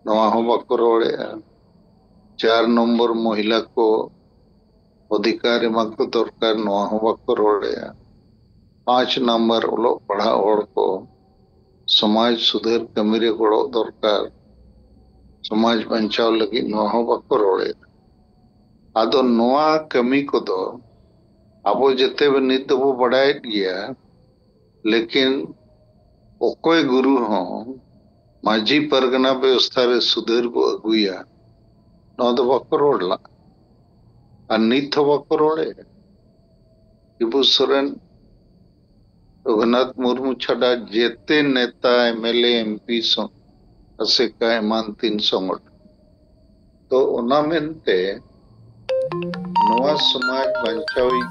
ᱱᱚᱣᱟ ᱦᱚᱸ ᱵᱟᱠᱚ ᱨᱚᱲᱮᱜᱼᱟ᱾ ᱪᱟᱨ ᱱᱚᱢᱵᱚᱨ ᱢᱚᱦᱤᱞᱟ ᱠᱚ ᱚᱫᱷᱤᱠᱟᱨ ᱮᱢᱟ ᱠᱚ ᱫᱚᱨᱠᱟᱨ, ᱱᱚᱣᱟ ᱦᱚᱸ ᱵᱟᱠᱚ ᱨᱚᱲᱮᱜᱼᱟ᱾ ᱯᱟᱸᱪ ᱱᱟᱢᱵᱟᱨ ᱚᱞᱚᱜ ᱯᱟᱲᱦᱟᱜ ᱦᱚᱲ ᱠᱚ ᱥᱚᱢᱟᱡᱽ ᱥᱩᱫᱷᱟᱹᱨ ᱠᱟᱹᱢᱤ ᱨᱮ ᱜᱚᱲᱚᱜ ᱫᱚᱨᱠᱟᱨ, ᱥᱚᱢᱟᱡᱽ ᱵᱟᱧᱪᱟᱣ ᱞᱟᱹᱜᱤᱫ, ᱱᱚᱣᱟ ᱦᱚᱸ ᱵᱟᱠᱚ ᱨᱚᱲᱮᱫ᱾ ᱟᱫᱚ ᱱᱚᱣᱟ ᱠᱟᱹᱢᱤ ᱠᱚᱫᱚ ᱟᱵᱚ ᱡᱮᱛᱮ ᱱᱤᱛ ᱫᱚᱵᱚ ᱵᱟᱰᱟᱭᱮᱫ ᱜᱮᱭᱟ, ᱞᱮᱠᱤᱱ ᱚᱠᱚᱭ ᱜᱩᱨᱩ ᱦᱚᱸ ᱢᱟᱹᱡᱷᱤ ᱯᱟᱨᱜᱟᱱᱟ ᱵᱮᱵᱚᱥᱛᱷᱟ ᱨᱮ ᱥᱩᱫᱷᱟᱹᱨ ᱵᱚ ᱟᱹᱜᱩᱭᱟ, ᱱᱚᱣᱟ ᱫᱚ ᱵᱟᱠᱚ ᱨᱚᱲ ᱞᱟᱜ᱾ ᱟᱨ ᱱᱤᱛ ᱦᱚᱸ ᱵᱟᱠᱚ ᱨᱚᱲᱮᱫ᱾ ᱥᱤᱵᱩ ᱥᱚᱨᱮᱱ, ᱨᱚᱜᱷᱩᱱᱟᱛᱷ ᱢᱩᱨᱢᱩ ᱪᱷᱟᱰᱟ ᱡᱮᱛᱮ ᱱᱮᱛᱟ, M L A, M P, ᱥᱚᱝ-, ᱟᱥᱮᱠᱟ ᱮᱢᱟᱱ ᱛᱤᱱ ᱥᱚᱝᱜᱚᱴᱷᱚᱱ᱾ ᱛᱚ ᱚᱱᱟ ᱢᱮᱱᱛᱮ ᱱᱚᱣᱟ ᱥᱚᱢᱟᱡᱽ ᱵᱟᱧᱪᱟᱣᱤᱡ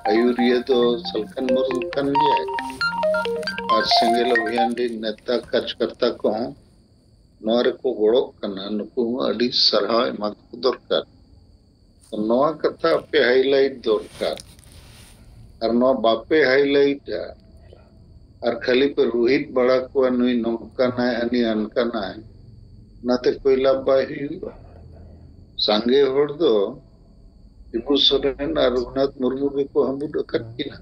ᱟᱹᱭᱩᱨᱤᱭᱟᱹ ᱫᱚ ᱥᱟᱞᱠᱷᱟᱱ ᱢᱩᱨᱢᱩ ᱠᱟᱱ ᱜᱮᱭᱟᱭ᱾ ᱟᱨ ᱥᱮᱸᱜᱮᱞ ᱚᱵᱷᱤᱭᱟᱱ ᱨᱤᱱ ᱱᱮᱛᱟ ᱠᱟᱨᱡᱚᱠᱚᱨᱛᱟ ᱠᱚᱦᱚᱸ ᱱᱚᱣᱟ ᱨᱮᱠᱚ ᱜᱚᱲᱚᱜ ᱠᱟᱱᱟ, ᱱᱩᱠᱩ ᱦᱚᱸ ᱟᱹᱰᱤ ᱥᱟᱨᱦᱟᱣ ᱮᱢᱟ ᱠᱚ ᱫᱚᱨᱠᱟᱨ᱾ ᱱᱚᱣᱟ ᱠᱟᱛᱷᱟ ᱟᱯᱮ highlight ᱫᱚᱨᱠᱟᱨ᱾ ᱟᱨ ᱱᱚᱣᱟ ᱵᱟᱯᱮ highlightᱟ, ᱟᱨ ᱠᱷᱟᱹᱞᱤ ᱯᱮ ᱨᱩᱦᱤᱫ ᱵᱟᱲᱟ ᱠᱚᱣᱟ, ᱱᱩᱭ ᱱᱚᱝᱠᱟᱱᱟᱭ, ᱦᱟᱹᱱᱤ ᱦᱟᱱᱠᱟᱱᱟᱭ, ᱚᱱᱟᱛᱮ ᱠᱚᱭ ᱞᱟᱵᱷ ᱵᱟᱭ ᱦᱩᱭᱩᱜᱼᱟ᱾ ᱥᱟᱸᱜᱮ ᱦᱚᱲ ᱫᱚ ᱥᱤᱵᱩ ᱥᱚᱨᱮᱱ ᱟᱨ ᱨᱚᱜᱷᱩᱱᱟᱛᱷ ᱢᱩᱨᱢᱩ ᱜᱮᱠᱚ ᱦᱟᱹᱢᱵᱩᱫ ᱟᱠᱟᱫ ᱠᱤᱱᱟ᱾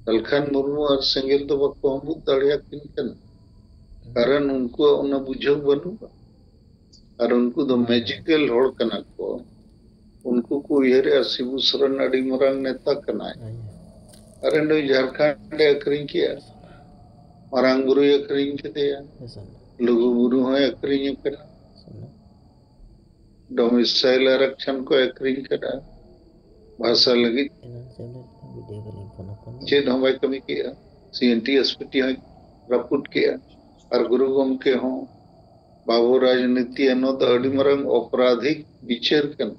ᱥᱟᱞᱠᱷᱟᱱ ᱢᱩᱨᱢᱩ ᱟᱨ ᱥᱮᱸᱜᱮᱞ ᱫᱚ ᱵᱟᱠᱚ ᱦᱟᱹᱢᱵᱩᱫ ᱫᱟᱲᱮᱭᱟᱠᱤᱱ ᱠᱟᱱᱟ, ᱠᱟᱨᱚᱱ ᱩᱱᱠᱩᱣᱟᱜ ᱚᱱᱟ ᱵᱩᱡᱷᱟᱹᱣ ᱵᱟᱹᱱᱩᱜᱼᱟ᱾ ᱟᱨ ᱩᱱᱠᱩ ᱫᱚ magical ᱦᱚᱲ ᱠᱟᱱᱟ ᱠᱚ᱾ ᱩᱱᱠᱩ ᱠᱚ ᱩᱭᱦᱟᱹᱨᱮᱜᱼᱟ ᱥᱤᱵᱩ ᱥᱚᱨᱮᱱ ᱟᱹᱰᱤ ᱢᱟᱨᱟᱝ ᱱᱮᱛᱟ ᱠᱟᱱᱟᱭ, ᱟᱨ ᱱᱩᱭ ᱡᱷᱟᱲᱠᱷᱚᱸᱰ ᱮ ᱟᱹᱠᱷᱨᱤᱧ ᱠᱮᱜᱼᱟ, ᱢᱟᱨᱟᱝ ᱵᱩᱨᱩᱭ ᱟᱹᱠᱷᱨᱤᱧ ᱠᱮᱫᱮᱭᱟ, ᱞᱩᱜᱩ ᱵᱩᱨᱩ ᱦᱚᱸᱭ ᱟᱹᱠᱷᱨᱤᱧ ᱟᱠᱟᱫᱟ, domicile ᱟᱨᱟᱠᱪᱷᱚᱱ ᱠᱚ ᱟᱹᱠᱷᱨᱤᱧ ᱠᱟᱫᱟ, ᱵᱷᱟᱥᱟ ᱞᱟᱹᱜᱤᱫ ᱪᱮᱫ ᱦᱚᱸ ᱵᱟᱭ ᱠᱟᱹᱢᱤ ᱠᱮᱜᱼᱟ, ᱥᱤ N T S P T ᱦᱚᱸᱭ ᱨᱟᱹᱯᱩᱫ ᱠᱮᱜᱼᱟ᱾ ᱟᱨ ᱜᱩᱨᱩ ᱜᱚᱢᱠᱮ ᱦᱚᱸ ᱵᱟᱵᱚ ᱨᱟᱡᱽᱱᱤᱛᱤᱭᱟ, ᱱᱚᱣᱟ ᱫᱚ ᱟᱹᱰᱤ ᱢᱟᱨᱟᱝ ᱚᱯᱨᱟᱫᱷᱤᱠ ᱵᱤᱪᱟᱹᱨ ᱠᱟᱱᱟ᱾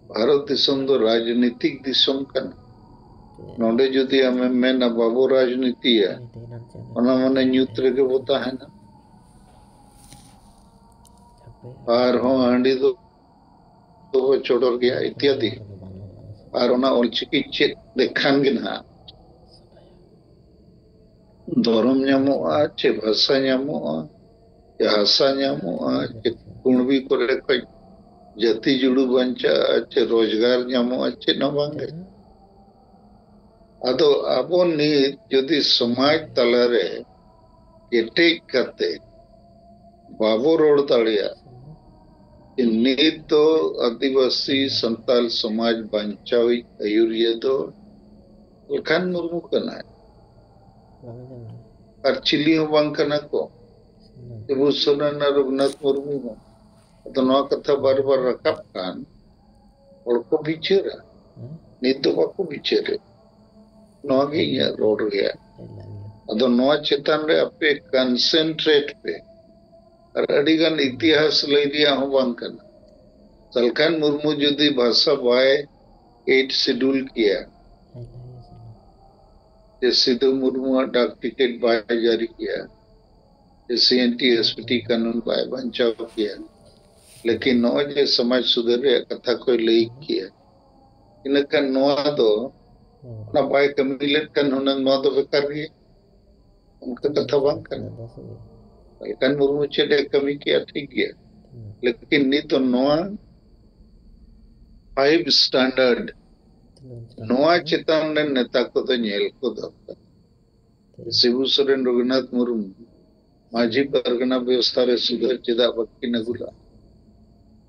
ᱵᱷᱟᱨᱚᱛ ᱫᱤᱥᱚᱢ ᱫᱚ ᱨᱟᱡᱽᱱᱤᱛᱤᱠ ᱫᱤᱥᱚᱢ ᱠᱟᱱᱟ᱾ ᱱᱚᱰᱮ ᱡᱩᱫᱤ ᱟᱢᱮᱢ ᱢᱮᱱᱟ ᱵᱟᱵᱚ ᱨᱟᱡᱽᱱᱤᱛᱤᱭᱟ, ᱚᱱᱟ ᱢᱟᱱᱮ ᱧᱩᱛ ᱨᱮᱜᱮ ᱵᱚ ᱛᱟᱦᱮᱱᱟ᱾ ᱟᱨᱦᱚᱸ ᱦᱟᱺᱰᱤ ᱫᱚ ᱫᱚᱵᱚ ᱪᱚᱰᱚᱨ ᱜᱮᱭᱟ ᱤᱛᱭᱟᱫᱤ᱾ ᱟᱨ ᱚᱱᱟ ᱚᱞᱪᱤᱠᱤ ᱪᱮᱫ ᱞᱮᱠᱷᱟᱱ ᱜᱮ ᱱᱟᱦᱟᱜ ᱫᱷᱚᱨᱚᱢ ᱧᱟᱢᱚᱜᱼᱟ, ᱪᱮ ᱵᱷᱟᱥᱟ ᱧᱟᱢᱚᱜᱼᱟ, ᱪᱮ ᱦᱟᱥᱟ ᱧᱟᱢᱚᱜᱼᱟ, ᱪᱮ ᱠᱩᱬᱵᱤ ᱠᱚᱨᱮ ᱠᱷᱚᱡ ᱡᱟᱹᱛᱤ ᱡᱩᱲᱩ ᱵᱟᱧᱪᱟᱜᱼᱟ, ᱪᱮ ᱨᱳᱡᱽᱜᱟᱨ ᱧᱟᱢᱚᱜᱼᱟ, ᱪᱮᱫ ᱦᱚᱸ ᱵᱟᱝᱜᱮ᱾ ᱟᱫᱚ ᱟᱵᱚ ᱱᱤᱛ ᱡᱩᱫᱤ ᱥᱚᱢᱟᱡᱽ ᱛᱟᱞᱟᱨᱮ ᱠᱮᱴᱮᱡ ᱠᱟᱛᱮ ᱵᱟᱵᱚ ᱨᱚᱲ ᱫᱟᱲᱮᱭᱟᱜ, ᱡᱮ ᱱᱤᱛ ᱫᱚ ᱟᱹᱫᱤᱵᱟᱹᱥᱤ ᱥᱟᱱᱛᱟᱞ ᱥᱚᱢᱟᱡᱽ ᱵᱟᱧᱪᱟᱣᱤᱡ ᱟᱹᱭᱩᱨᱤᱭᱟᱹ ᱫᱚ ᱥᱟᱞᱠᱷᱟᱱ ᱢᱩᱨᱢᱩ ᱠᱟᱱᱟᱭ, ᱟᱨ ᱪᱤᱞᱤ ᱦᱚᱸ ᱵᱟᱝ ᱠᱟᱱᱟ ᱠᱚ᱾ ᱥᱤᱵᱩ ᱥᱚᱨᱮᱱ ᱟᱨ ᱨᱚᱜᱷᱩᱱᱟᱛᱷ ᱢᱩᱨᱢᱩ ᱦᱚᱸ᱾ ᱟᱫᱚ ᱱᱚᱣᱟ ᱠᱟᱛᱷᱟ ᱵᱟᱨ ᱵᱟᱨ ᱨᱟᱠᱟᱵ ᱠᱷᱟᱱ ᱦᱚᱲ ᱠᱚ ᱵᱤᱪᱟᱹᱨᱟ᱾ ᱱᱤᱛ ᱫᱚ ᱵᱟᱠᱚ ᱵᱤᱪᱟᱹᱨᱮᱫ᱾ ᱱᱚᱣᱟ ᱜᱮ ᱤᱧᱟᱹᱜ ᱨᱚᱲ ᱨᱮᱭᱟᱜ᱾ ᱟᱫᱚ ᱱᱚᱣᱟ ᱪᱮᱛᱟᱱ ᱨᱮ ᱟᱯᱮ ᱠᱚᱱᱥᱮᱱᱴᱨᱮᱴ ᱯᱮ᱾ ᱟᱨ ᱟᱹᱰᱤ ᱜᱟᱱ ᱤᱛᱤᱦᱟᱥ ᱞᱟᱹᱭ ᱨᱮᱭᱟᱜ ᱦᱚᱸ ᱵᱟᱝ ᱠᱟᱱᱟ᱾ ᱥᱟᱞᱠᱷᱟᱱ ᱢᱩᱨᱢᱩ ᱡᱩᱫᱤ ᱵᱷᱟᱥᱟ ᱵᱟᱭ ᱮᱭᱤᱴ ᱥᱤᱰᱩᱞ ᱠᱮᱭᱟ, ᱡᱮ ᱥᱤᱫᱷᱩ ᱢᱩᱨᱢᱩᱣᱟᱜ ᱰᱟᱠ ᱴᱤᱠᱤᱴ ᱵᱟᱭ ᱡᱟᱹᱨᱤ ᱠᱮᱭᱟ, ᱡᱮ ᱥᱤ N T S P T ᱠᱟᱹᱱᱩᱱ ᱵᱟᱭ ᱵᱟᱧᱪᱟᱣ ᱠᱮᱭᱟ, ᱞᱮᱠᱤᱱ ᱱᱚᱜᱼᱚᱭ ᱡᱮ ᱥᱚᱢᱟᱡᱽ ᱥᱩᱫᱷᱟᱹᱨ ᱨᱮᱭᱟᱜ ᱠᱟᱛᱷᱟ ᱠᱚᱭ ᱞᱟᱹᱭ ᱠᱮᱭᱟ, ᱤᱱᱟᱹᱠᱷᱟᱱ ᱱᱚᱣᱟ ᱫᱚ ᱚᱱᱟ ᱵᱟᱭ ᱠᱟᱹᱢᱤ ᱞᱮᱫ ᱠᱷᱟᱱ ᱦᱩᱱᱟᱹᱝ ᱱᱚᱣᱟ ᱫᱚ ᱵᱮᱠᱟᱨ ᱜᱮᱭᱟ᱾ ᱚᱱᱠᱟ ᱠᱟᱛᱷᱟ ᱵᱟᱝ ᱠᱟᱱᱟ᱾ ᱥᱟᱞᱠᱷᱟᱱ ᱢᱩᱨᱢᱩ ᱪᱮᱫ ᱮ ᱠᱟᱹᱢᱤ ᱠᱮᱭᱟ ᱴᱷᱤᱠ ᱜᱮᱭᱟ, ᱞᱮᱠᱤᱱ ᱱᱤᱛ ᱫᱚ ᱱᱚᱣᱟ ᱯᱷᱟᱭᱤᱵᱷ ᱥᱴᱟᱱᱰᱟᱨᱰ, ᱱᱚᱣᱟ ᱪᱮᱛᱟᱱ ᱨᱮ ᱱᱮᱛᱟ ᱠᱚᱫᱚ ᱧᱮᱞ ᱠᱚ ᱫᱚᱨᱠᱟᱨ᱾ ᱥᱤᱵᱩ ᱥᱚᱨᱮᱱ, ᱨᱚᱜᱷᱩᱱᱟᱛᱷ ᱢᱩᱨᱢᱩ ᱢᱟᱹᱡᱷᱤ ᱯᱟᱨᱜᱟᱱᱟ ᱵᱮᱵᱚᱥᱛᱷᱟ ᱨᱮ ᱥᱩᱫᱷᱟᱹᱨ ᱪᱮᱫᱟᱜ ᱵᱟᱹᱠᱤᱱ ᱟᱹᱜᱩ ᱞᱟᱜᱼᱟ?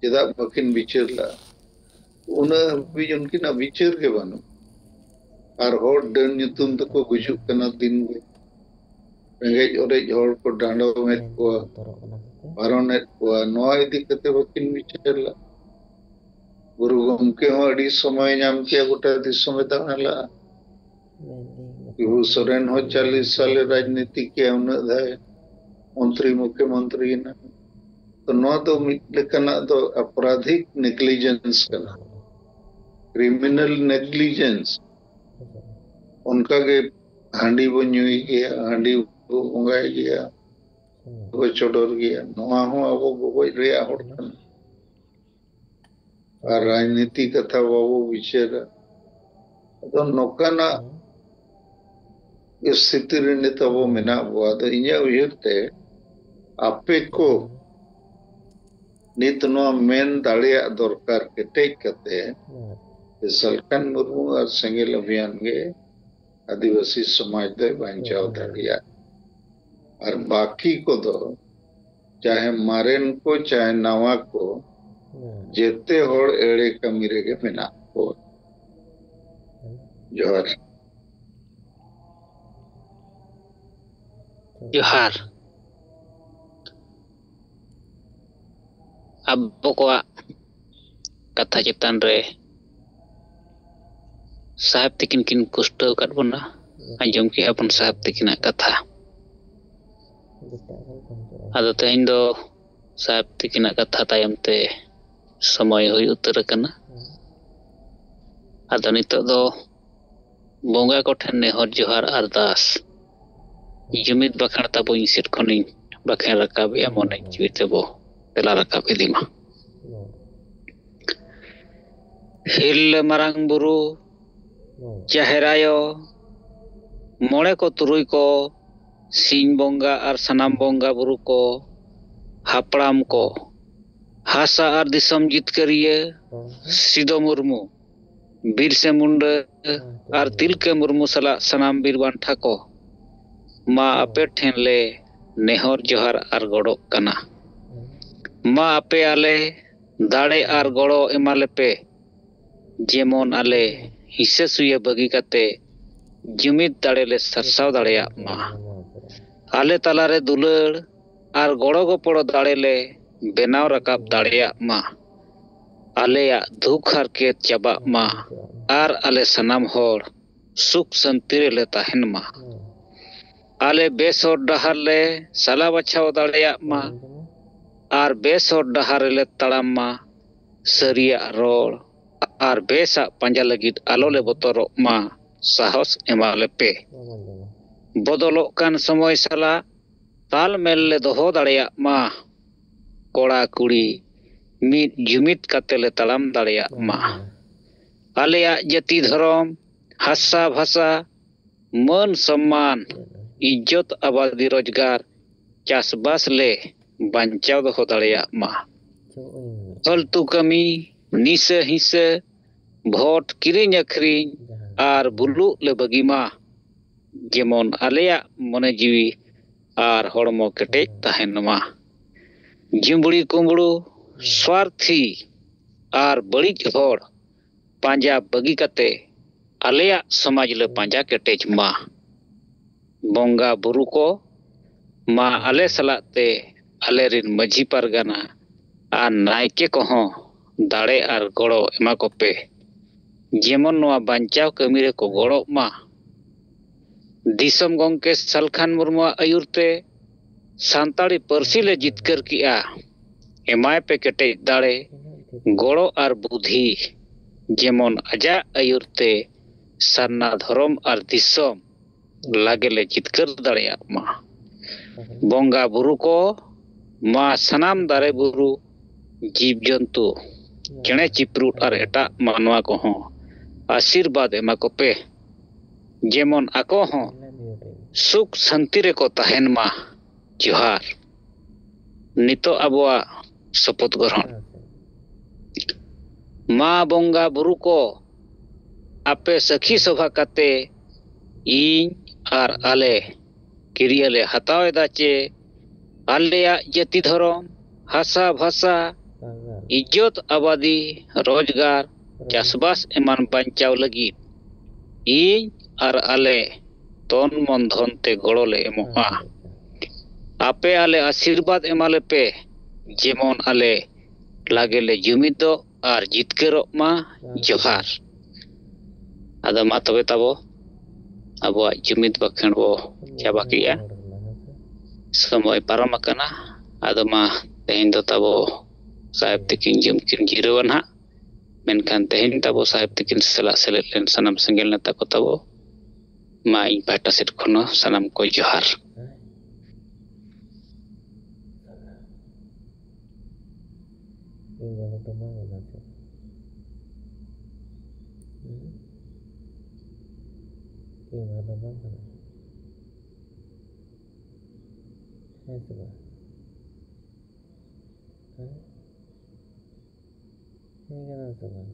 ᱪᱮᱫᱟᱜ ᱵᱟᱹᱠᱤᱱ ᱵᱤᱪᱟᱹᱨ ᱞᱟᱜᱼᱟ? ᱩᱱᱟᱹᱜ ᱦᱟᱹᱵᱤᱡ ᱩᱱᱠᱤᱱᱟᱜ ᱵᱤᱪᱟᱹᱨ ᱜᱮ ᱵᱟᱹᱱᱩᱜ᱾ ᱟᱨ ᱦᱚᱲ ᱰᱟᱹᱱ ᱧᱩᱛᱩᱢ ᱛᱮᱠᱚ ᱜᱩᱡᱩᱜ ᱠᱟᱱᱟ ᱫᱤᱱ ᱜᱮ᱾ ᱨᱮᱸᱜᱮᱡ ᱚᱨᱮᱡ ᱦᱚᱲ ᱠᱚ ᱰᱟᱸᱰᱚᱢᱮᱫ ᱠᱚᱣᱟ, ᱵᱟᱨᱚᱱᱮᱫ ᱠᱚᱣᱟ᱾ ᱱᱚᱣᱟ ᱤᱫᱤ ᱠᱟᱛᱮ ᱵᱟᱹᱠᱤᱱ ᱵᱤᱪᱟᱹᱨ ᱞᱟᱜᱼᱟ᱾ ᱜᱩᱨᱩ ᱜᱚᱢᱠᱮ ᱦᱚᱸ ᱟᱹᱰᱤ ᱥᱚᱢᱚᱭ ᱧᱟᱢ ᱠᱮᱭᱟ, ᱜᱚᱴᱟ ᱫᱤᱥᱚᱢᱮ ᱫᱟᱬᱟ ᱞᱟᱜᱼᱟ᱾ ᱥᱤᱵᱩ ᱥᱚᱨᱮᱱ ᱦᱚᱸ ᱪᱟᱞᱤᱥ ᱥᱟᱞᱮ ᱨᱟᱡᱽᱱᱤᱛᱤ ᱠᱮᱭᱟ, ᱩᱱᱟᱹᱜ ᱫᱷᱟᱣ ᱢᱚᱱᱛᱨᱤ ᱢᱩᱠᱷᱭᱚᱢᱚᱱᱛᱨᱤ ᱮᱱᱟ᱾ ᱛᱚ ᱱᱚᱣᱟ ᱫᱚ ᱢᱤᱫ ᱞᱮᱠᱟᱱᱟᱜ ᱫᱚ ᱟᱯᱨᱟᱫᱷᱤᱠ ᱱᱮᱜᱽᱞᱤᱡᱮᱱᱥ ᱠᱟᱱᱟ, ᱠᱨᱤᱢᱤᱱᱟᱞ ᱱᱮᱜᱽᱞᱤᱡᱮᱱᱥ᱾ ᱚᱱᱠᱟᱜᱮ ᱦᱟᱺᱰᱤ ᱵᱚ ᱧᱩᱭ ᱜᱮᱭᱟ, ᱦᱟᱺᱰᱤ ᱵᱚ ᱵᱚᱸᱜᱟᱭ ᱜᱮᱭᱟ, ᱵᱚ ᱪᱚᱰᱚᱨ ᱜᱮᱭᱟ, ᱱᱚᱣᱟ ᱦᱚᱸ ᱟᱵᱚ ᱜᱚᱜᱚᱡ ᱨᱮᱭᱟᱜ ᱦᱚᱨ ᱠᱟᱱᱟ᱾ ᱟᱨ ᱨᱟᱡᱽᱱᱤᱛᱤ ᱠᱟᱛᱷᱟ ᱵᱟᱵᱚ ᱵᱤᱪᱟᱹᱨᱟ᱾ ᱟᱫᱚ ᱱᱚᱝᱠᱟᱱᱟᱜ ᱥᱛᱷᱤᱛᱤ ᱨᱮ ᱱᱤᱛ ᱟᱵᱚ ᱢᱮᱱᱟᱜ ᱵᱚᱣᱟ᱾ ᱟᱫᱚ ᱤᱧᱟᱹᱜ ᱩᱭᱦᱟᱹᱨ ᱛᱮ ᱟᱯᱮ ᱠᱚ ᱱᱤᱛ ᱱᱚᱣᱟ ᱢᱮᱱ ᱫᱟᱲᱮᱭᱟᱜ ᱫᱚᱨᱠᱟᱨ ᱠᱮᱴᱮᱡ ᱠᱟᱛᱮ, ᱥᱟᱞᱠᱷᱟᱱ ᱢᱩᱨᱢᱩ ᱟᱨ ᱥᱮᱸᱜᱮᱞ ᱚᱵᱷᱤᱭᱟᱱ ᱜᱮ ᱟᱹᱫᱤᱵᱟᱹᱥᱤ ᱥᱚᱢᱟᱡᱽ ᱫᱚᱭ ᱵᱟᱧᱪᱟᱣ ᱫᱟᱲᱮᱭᱟᱜ᱾ ᱟᱨ ᱵᱟᱹᱠᱤ ᱠᱚᱫᱚ ᱪᱟᱦᱮ ᱢᱟᱨᱮᱱ ᱠᱚ ᱪᱟᱦᱮ ᱱᱟᱣᱟ ᱠᱚ, ᱡᱮᱛᱮ ᱦᱚᱲ ᱮᱲᱮ ᱠᱟᱹᱢᱤ ᱨᱮᱜᱮ ᱢᱮᱱᱟᱜ ᱠᱚᱣᱟ᱾ ᱡᱚᱦᱟᱨ᱾ ᱡᱚᱦᱟᱨ᱾ ᱟᱵᱚ ᱠᱚᱣᱟᱜ ᱠᱟᱛᱷᱟ ᱪᱮᱛᱟᱱ ᱨᱮ ᱥᱟᱦᱮᱵᱽ ᱛᱤᱠᱤᱱ ᱠᱤᱱ ᱠᱩᱥᱴᱟᱹᱣ ᱟᱠᱟᱫ ᱵᱚᱱᱟ᱾ ᱟᱸᱡᱚᱢ ᱠᱮᱜᱼᱟ ᱵᱚᱱ ᱥᱟᱦᱮᱵᱽ ᱛᱤᱠᱤᱱᱟᱜ ᱠᱟᱛᱷᱟ᱾ ᱟᱫᱚ ᱛᱮᱦᱮᱧ ᱫᱚ ᱥᱟᱦᱮᱵᱽ ᱛᱤᱠᱤᱱᱟᱜ ᱠᱟᱛᱷᱟ ᱛᱟᱭᱚᱢ ᱛᱮ ᱥᱚᱢᱚᱭ ᱦᱩᱭ ᱩᱛᱟᱹᱨ ᱟᱠᱟᱱᱟ᱾ ᱟᱫᱚ ᱱᱤᱛᱚᱜ ᱫᱚ ᱵᱚᱸᱜᱟ ᱠᱚᱴᱷᱮᱱ ᱱᱮᱦᱚᱨ ᱡᱚᱦᱟᱨ ᱟᱨᱫᱟᱥ, ᱡᱩᱢᱤᱫ ᱵᱟᱠᱷᱮᱬ ᱛᱟᱵᱚ ᱤᱧ ᱥᱮᱫ ᱠᱷᱚᱱᱤᱧ ᱵᱟᱠᱷᱮᱬ ᱨᱟᱠᱟᱵᱮᱜᱼᱟ, ᱢᱚᱱᱮ ᱡᱤᱣᱤ ᱛᱮᱵᱚ ᱛᱮᱞᱟ ᱨᱟᱠᱟᱵ ᱤᱫᱤ ᱢᱟ᱾ ᱦᱤᱨᱞᱟᱹ ᱢᱟᱨᱟᱝ ᱵᱩᱨᱩ, ᱡᱟᱦᱮᱨ ᱟᱭᱳ, ᱢᱚᱬᱮ ᱠᱚ ᱛᱩᱨᱩᱭ ᱠᱚ, ᱥᱤᱧ ᱵᱚᱸᱜᱟ ᱟᱨ ᱥᱟᱱᱟᱢ ᱵᱚᱸᱜᱟ ᱵᱩᱨᱩ ᱠᱚ, ᱦᱟᱯᱲᱟᱢ ᱠᱚ, ᱦᱟᱥᱟ ᱟᱨ ᱫᱤᱥᱚᱢ ᱡᱤᱛᱠᱟᱹᱨᱤᱭᱟᱹ, ᱥᱤᱫᱚ ᱢᱩᱨᱢᱩ, ᱵᱤᱨᱥᱟ ᱢᱩᱱᱰᱟᱹ ᱟᱨ ᱛᱤᱞᱠᱟᱹ ᱢᱩᱨᱢᱩ ᱥᱟᱞᱟᱜ ᱥᱟᱱᱟᱢ ᱵᱤᱨ ᱵᱟᱱᱴᱷᱟ ᱠᱚ, ᱢᱟ ᱟᱯᱮ ᱴᱷᱮᱱ ᱞᱮ ᱱᱮᱦᱚᱨ ᱡᱚᱦᱟᱨ ᱟᱨ ᱜᱚᱰᱚᱜ ᱠᱟᱱᱟ᱾ ᱢᱟ ᱟᱯᱮ ᱟᱞᱮ ᱫᱟᱲᱮ ᱟᱨ ᱜᱚᱲᱚ ᱮᱢᱟ ᱞᱮᱯᱮ, ᱡᱮᱢᱚᱱ ᱟᱞᱮ ᱦᱤᱥᱟᱹ ᱥᱩᱭᱟᱹ ᱵᱟᱹᱜᱤ ᱠᱟᱛᱮ ᱡᱩᱢᱤᱫ ᱫᱟᱲᱮ ᱞᱮ ᱥᱟᱨᱥᱟᱣ ᱫᱟᱲᱮᱭᱟᱜ ᱢᱟ᱾ ᱟᱞᱮ ᱛᱟᱞᱟᱨᱮ ᱫᱩᱞᱟᱹᱲ ᱟᱨ ᱜᱚᱲᱚ ᱜᱚᱯᱚᱲᱚ ᱫᱟᱲᱮ ᱞᱮ ᱵᱮᱱᱟᱣ ᱨᱟᱠᱟᱵ ᱫᱟᱲᱮᱭᱟᱜ ᱢᱟ᱾ ᱟᱞᱮᱭᱟᱜ ᱫᱩᱠ ᱦᱟᱨᱠᱮᱛ ᱪᱟᱵᱟᱜ ᱢᱟ ᱟᱨ ᱟᱞᱮ ᱥᱟᱱᱟᱢ ᱦᱚᱲ ᱥᱩᱠ ᱥᱟᱹᱱᱛᱤ ᱨᱮᱞᱮ ᱛᱟᱦᱮᱱ ᱢᱟ᱾ ᱟᱞᱮ ᱵᱮᱥ ᱦᱚᱨ ᱰᱟᱦᱟᱨ ᱞᱮ ᱥᱟᱞᱟ ᱵᱟᱪᱷᱟᱣ ᱫᱟᱲᱮᱭᱟᱜ ᱢᱟ ᱟᱨ ᱵᱮᱥ ᱦᱚᱨ ᱰᱟᱦᱟᱨ ᱨᱮᱞᱮ ᱛᱟᱲᱟᱢ ᱢᱟ᱾ ᱥᱟᱹᱨᱤᱭᱟᱜ ᱨᱚᱲ ᱟᱨ ᱵᱮᱥᱟᱜ ᱯᱟᱸᱡᱟ ᱞᱟᱹᱜᱤᱫ ᱟᱞᱚ ᱞᱮ ᱵᱚᱛᱚᱨᱚᱜ ᱢᱟ, ᱥᱟᱦᱚᱥ ᱮᱢᱟ ᱞᱮᱯᱮ᱾ ᱵᱚᱫᱚᱞᱚᱜ ᱠᱟᱱ ᱥᱚᱢᱚᱭ ᱥᱟᱞᱟᱜ ᱛᱟᱞᱢᱮᱞ ᱞᱮ ᱫᱚᱦᱚ ᱫᱟᱲᱮᱭᱟᱜ ᱢᱟ᱾ ᱠᱚᱲᱟ ᱠᱩᱲᱤ ᱢᱤᱫ ᱡᱩᱢᱤᱫ ᱠᱟᱛᱮ ᱞᱮ ᱛᱟᱲᱟᱢ ᱫᱟᱲᱮᱭᱟᱜ ᱢᱟ᱾ ᱟᱞᱮᱭᱟᱜ ᱡᱟᱹᱛᱤ ᱫᱷᱚᱨᱚᱢ, ᱦᱟᱥᱟ ᱵᱷᱟᱥᱟ, ᱢᱟᱹᱱ ᱥᱚᱢᱢᱟᱱ, ᱤᱡᱽᱡᱚᱛ ᱟᱵᱟᱫᱤ ᱨᱳᱡᱽᱜᱟᱨ, ᱪᱟᱥᱵᱟᱥ ᱞᱮ ᱵᱟᱧᱪᱟᱣ ᱫᱚᱦᱚ ᱫᱟᱲᱮᱭᱟᱜ ᱢᱟ᱾ ᱯᱷᱟᱹᱞᱛᱩ ᱠᱟᱹᱢᱤ, ᱱᱤᱥᱟᱹ ᱦᱤᱸᱥᱟᱹ, ᱵᱷᱳᱴ ᱠᱤᱨᱤᱧ ᱟᱹᱠᱷᱨᱤᱧ ᱟᱨ ᱵᱩᱞᱩᱜ ᱞᱮ ᱵᱟᱹᱜᱤ ᱢᱟ, ᱡᱮᱢᱚᱱ ᱟᱞᱮᱭᱟᱜ ᱢᱚᱱᱮ ᱡᱤᱣᱤ ᱟᱨ ᱦᱚᱲᱢᱚ ᱠᱮᱴᱮᱡ ᱛᱟᱦᱮᱱ ᱢᱟ᱾ ᱡᱩᱢᱵᱽᱲᱤ ᱠᱩᱢᱵᱽᱲᱩ, ᱥᱣᱟᱨᱛᱷᱤ ᱟᱨ ᱵᱟᱹᱲᱤᱡ ᱦᱚᱲ ᱯᱟᱸᱡᱟ ᱵᱟᱹᱜᱤ ᱠᱟᱛᱮ ᱟᱞᱮᱭᱟᱜ ᱥᱚᱢᱟᱡᱽ ᱞᱮ ᱯᱟᱸᱡᱟ ᱠᱮᱴᱮᱡ ᱢᱟ᱾ ᱵᱚᱸᱜᱟ ᱵᱩᱨᱩ ᱠᱚ, ᱢᱟ ᱟᱞᱮ ᱥᱟᱞᱟᱜ ᱛᱮ ᱟᱞᱮ ᱨᱤᱱ ᱢᱟᱹᱡᱷᱤ ᱯᱟᱨᱜᱟᱱᱟ ᱟᱨ ᱱᱟᱭᱠᱮ ᱠᱚᱦᱚᱸ ᱫᱟᱲᱮ ᱟᱨ ᱜᱚᱲᱚ ᱮᱢᱟ ᱠᱚᱯᱮ, ᱡᱮᱢᱚᱱ ᱱᱚᱣᱟ ᱵᱟᱧᱪᱟᱣ ᱠᱟᱹᱢᱤ ᱨᱮᱠᱚ ᱜᱚᱲᱚᱜ ᱢᱟ᱾ ᱫᱤᱥᱚᱢ ᱜᱚᱢᱠᱮ ᱥᱟᱞᱠᱷᱟᱱ ᱢᱩᱨᱢᱩᱣᱟᱜ ᱟᱹᱭᱩᱨ ᱛᱮ ᱥᱟᱱᱛᱟᱲᱤ ᱯᱟᱹᱨᱥᱤ ᱞᱮ ᱡᱤᱛᱠᱟᱹᱨ ᱠᱮᱜᱼᱟ᱾ ᱮᱢᱟᱭ ᱯᱮ ᱠᱮᱴᱮᱡ ᱫᱟᱲᱮ, ᱜᱚᱲᱚ ᱟᱨ ᱵᱩᱫᱷᱤ, ᱡᱮᱢᱚᱱ ᱟᱡᱟᱜ ᱟᱹᱭᱩᱨ ᱛᱮ ᱥᱟᱨᱱᱟ ᱫᱷᱚᱨᱚᱢ ᱟᱨ ᱫᱤᱥᱚᱢ ᱞᱟᱜᱮ ᱞᱮ ᱡᱤᱛᱠᱟᱹᱨ ᱫᱟᱲᱮᱭᱟᱜ ᱢᱟ᱾ ᱵᱚᱸᱜᱟ ᱵᱩᱨᱩ ᱠᱚ, ᱢᱟ ᱥᱟᱱᱟᱢ ᱫᱟᱨᱮ ᱵᱩᱨᱩ, ᱡᱤᱵᱽ ᱡᱚᱱᱛᱩ, ᱪᱮᱬᱮ ᱪᱤᱯᱨᱩᱫ ᱟᱨ ᱮᱴᱟᱜ ᱢᱟᱱᱣᱟ ᱠᱚᱦᱚᱸ ᱟᱥᱤᱨᱵᱟᱫᱽ ᱮᱢᱟ ᱠᱚᱯᱮ, ᱡᱮᱢᱚᱱ ᱟᱠᱚ ᱦᱚᱸ ᱥᱩᱠ ᱥᱟᱱᱛᱤ ᱨᱮᱠᱚ ᱛᱟᱦᱮᱱ ᱢᱟ᱾ ᱡᱚᱦᱟᱨ᱾ ᱱᱤᱛᱚᱜ ᱟᱵᱚᱣᱟᱜ ᱥᱚᱯᱚᱫ ᱜᱨᱚᱦᱚᱱ᱾ ᱢᱟ ᱵᱚᱸᱜᱟ ᱵᱩᱨᱩ ᱠᱚ, ᱟᱯᱮ ᱥᱟᱹᱠᱷᱤ ᱥᱚᱵᱷᱟ ᱠᱟᱛᱮ ᱤᱧ ᱟᱨ ᱟᱞᱮ ᱠᱤᱨᱭᱟᱹ ᱞᱮ ᱦᱟᱛᱟᱣ ᱮᱫᱟ ᱪᱮ ᱟᱞᱮᱭᱟᱜ ᱡᱟᱹᱛᱤ ᱫᱷᱚᱨᱚᱢ, ᱦᱟᱥᱟ ᱵᱷᱟᱥᱟ, ᱤᱡᱽᱡᱚᱛ ᱟᱵᱟᱫᱤ, ᱨᱳᱡᱽᱜᱟᱨ, ᱪᱟᱥᱵᱟᱥ ᱮᱢᱟᱱ ᱵᱟᱧᱪᱟᱣ ᱞᱟᱹᱜᱤᱫ ᱤᱧ ᱟᱨ ᱟᱞᱮ ᱛᱚᱱ ᱢᱚᱱ ᱫᱷᱚᱱ ᱛᱮ ᱜᱚᱲᱚ ᱞᱮ ᱮᱢᱚᱜᱼᱟ᱾ ᱟᱯᱮ ᱟᱞᱮ ᱟᱥᱤᱨᱵᱟᱫᱽ ᱮᱢᱟ ᱞᱮᱯᱮ, ᱡᱮᱢᱚᱱ ᱟᱞᱮ ᱞᱟᱜᱮ ᱞᱮ ᱡᱩᱢᱤᱫᱚᱜ ᱟᱨ ᱡᱤᱛᱠᱟᱹᱨᱚᱜ ᱢᱟ᱾ ᱡᱚᱦᱟᱨ᱾ ᱟᱫᱚ ᱢᱟ ᱛᱚᱵᱮ ᱛᱟᱵᱚ ᱟᱵᱚᱣᱟᱜ ᱡᱩᱢᱤᱫ ᱵᱟᱠᱷᱮᱬ ᱵᱚ ᱪᱟᱵᱟ ᱠᱮᱜᱼᱟ᱾ ᱥᱚᱢᱚᱭ ᱯᱟᱨᱚᱢ ᱟᱠᱟᱱᱟ᱾ ᱟᱫᱚ ᱢᱟ ᱛᱮᱦᱮᱧ ᱫᱚ ᱛᱟᱵᱚ ᱥᱟᱦᱮᱵᱽ ᱛᱤᱠᱤᱱ ᱡᱚᱢ ᱠᱤᱱ ᱡᱤᱨᱟᱹᱣᱟ ᱱᱟᱦᱟᱜ᱾ ᱢᱮᱱᱠᱷᱟᱱ ᱛᱮᱦᱮᱧ ᱛᱟᱵᱚ ᱥᱟᱦᱮᱵᱽ ᱛᱤᱠᱤᱱ ᱥᱟᱞᱟᱜ ᱥᱮᱞᱮᱫ ᱞᱮᱱ ᱥᱟᱱᱟᱢ ᱥᱮᱸᱜᱮᱞ ᱱᱮᱛᱟ ᱠᱚ ᱛᱟᱵᱚ, ᱢᱟ ᱤᱧ ᱯᱟᱦᱴᱟ ᱥᱮᱫ ᱠᱷᱚᱱ ᱦᱚᱸ ᱥᱟᱱᱟᱢ ᱠᱚ ᱡᱚᱦᱟᱨ᱾ ᱦᱮᱸ ᱥᱮ ᱵᱟᱝ? ᱦᱮᱸ? ᱦᱮᱸ ᱠᱟᱱᱟ ᱥᱮ ᱵᱟᱝ?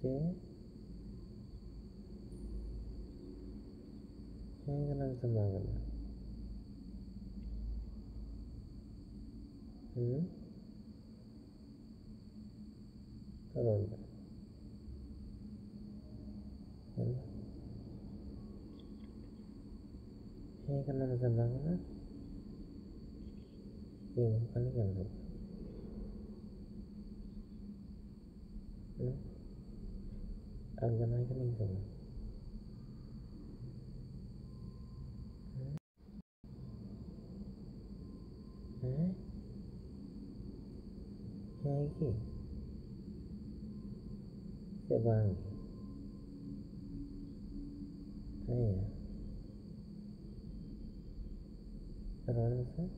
ᱪᱮ? ᱦᱮᱸ ᱠᱟᱱᱟ ᱥᱮ ᱵᱟᱝ ᱠᱟᱱᱟ? ᱦᱩᱸ? ᱨᱚᱲ ᱢᱮ᱾ ᱦᱮᱸ? ᱦᱮᱸ ᱠᱟᱱᱟ ᱥᱮ ᱵᱟᱝ ᱠᱟᱱᱟ? ᱦᱮᱸ ᱠᱟᱱᱟ ᱥᱮ ᱵᱟᱝ? ᱦᱩᱸ? ᱟᱨ ᱡᱟᱶᱟᱭ ᱠᱟᱹᱱᱟᱹᱧ ᱥᱮ ᱵᱟᱝ? ᱦᱩᱸ? ᱦᱮᱸ? ᱦᱮᱸ ᱜᱮ? ᱥᱮ ᱵᱟᱝ ᱜᱮ? ᱦᱮᱸ ᱭᱟ᱾ ᱨᱚᱲ ᱢᱮᱥᱮ᱾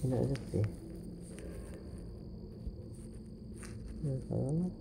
ᱛᱤᱱᱟᱹᱜ ᱡᱟᱹᱥᱛᱤ? ᱦᱮᱸ, ᱛᱟᱦᱚᱞᱮ᱾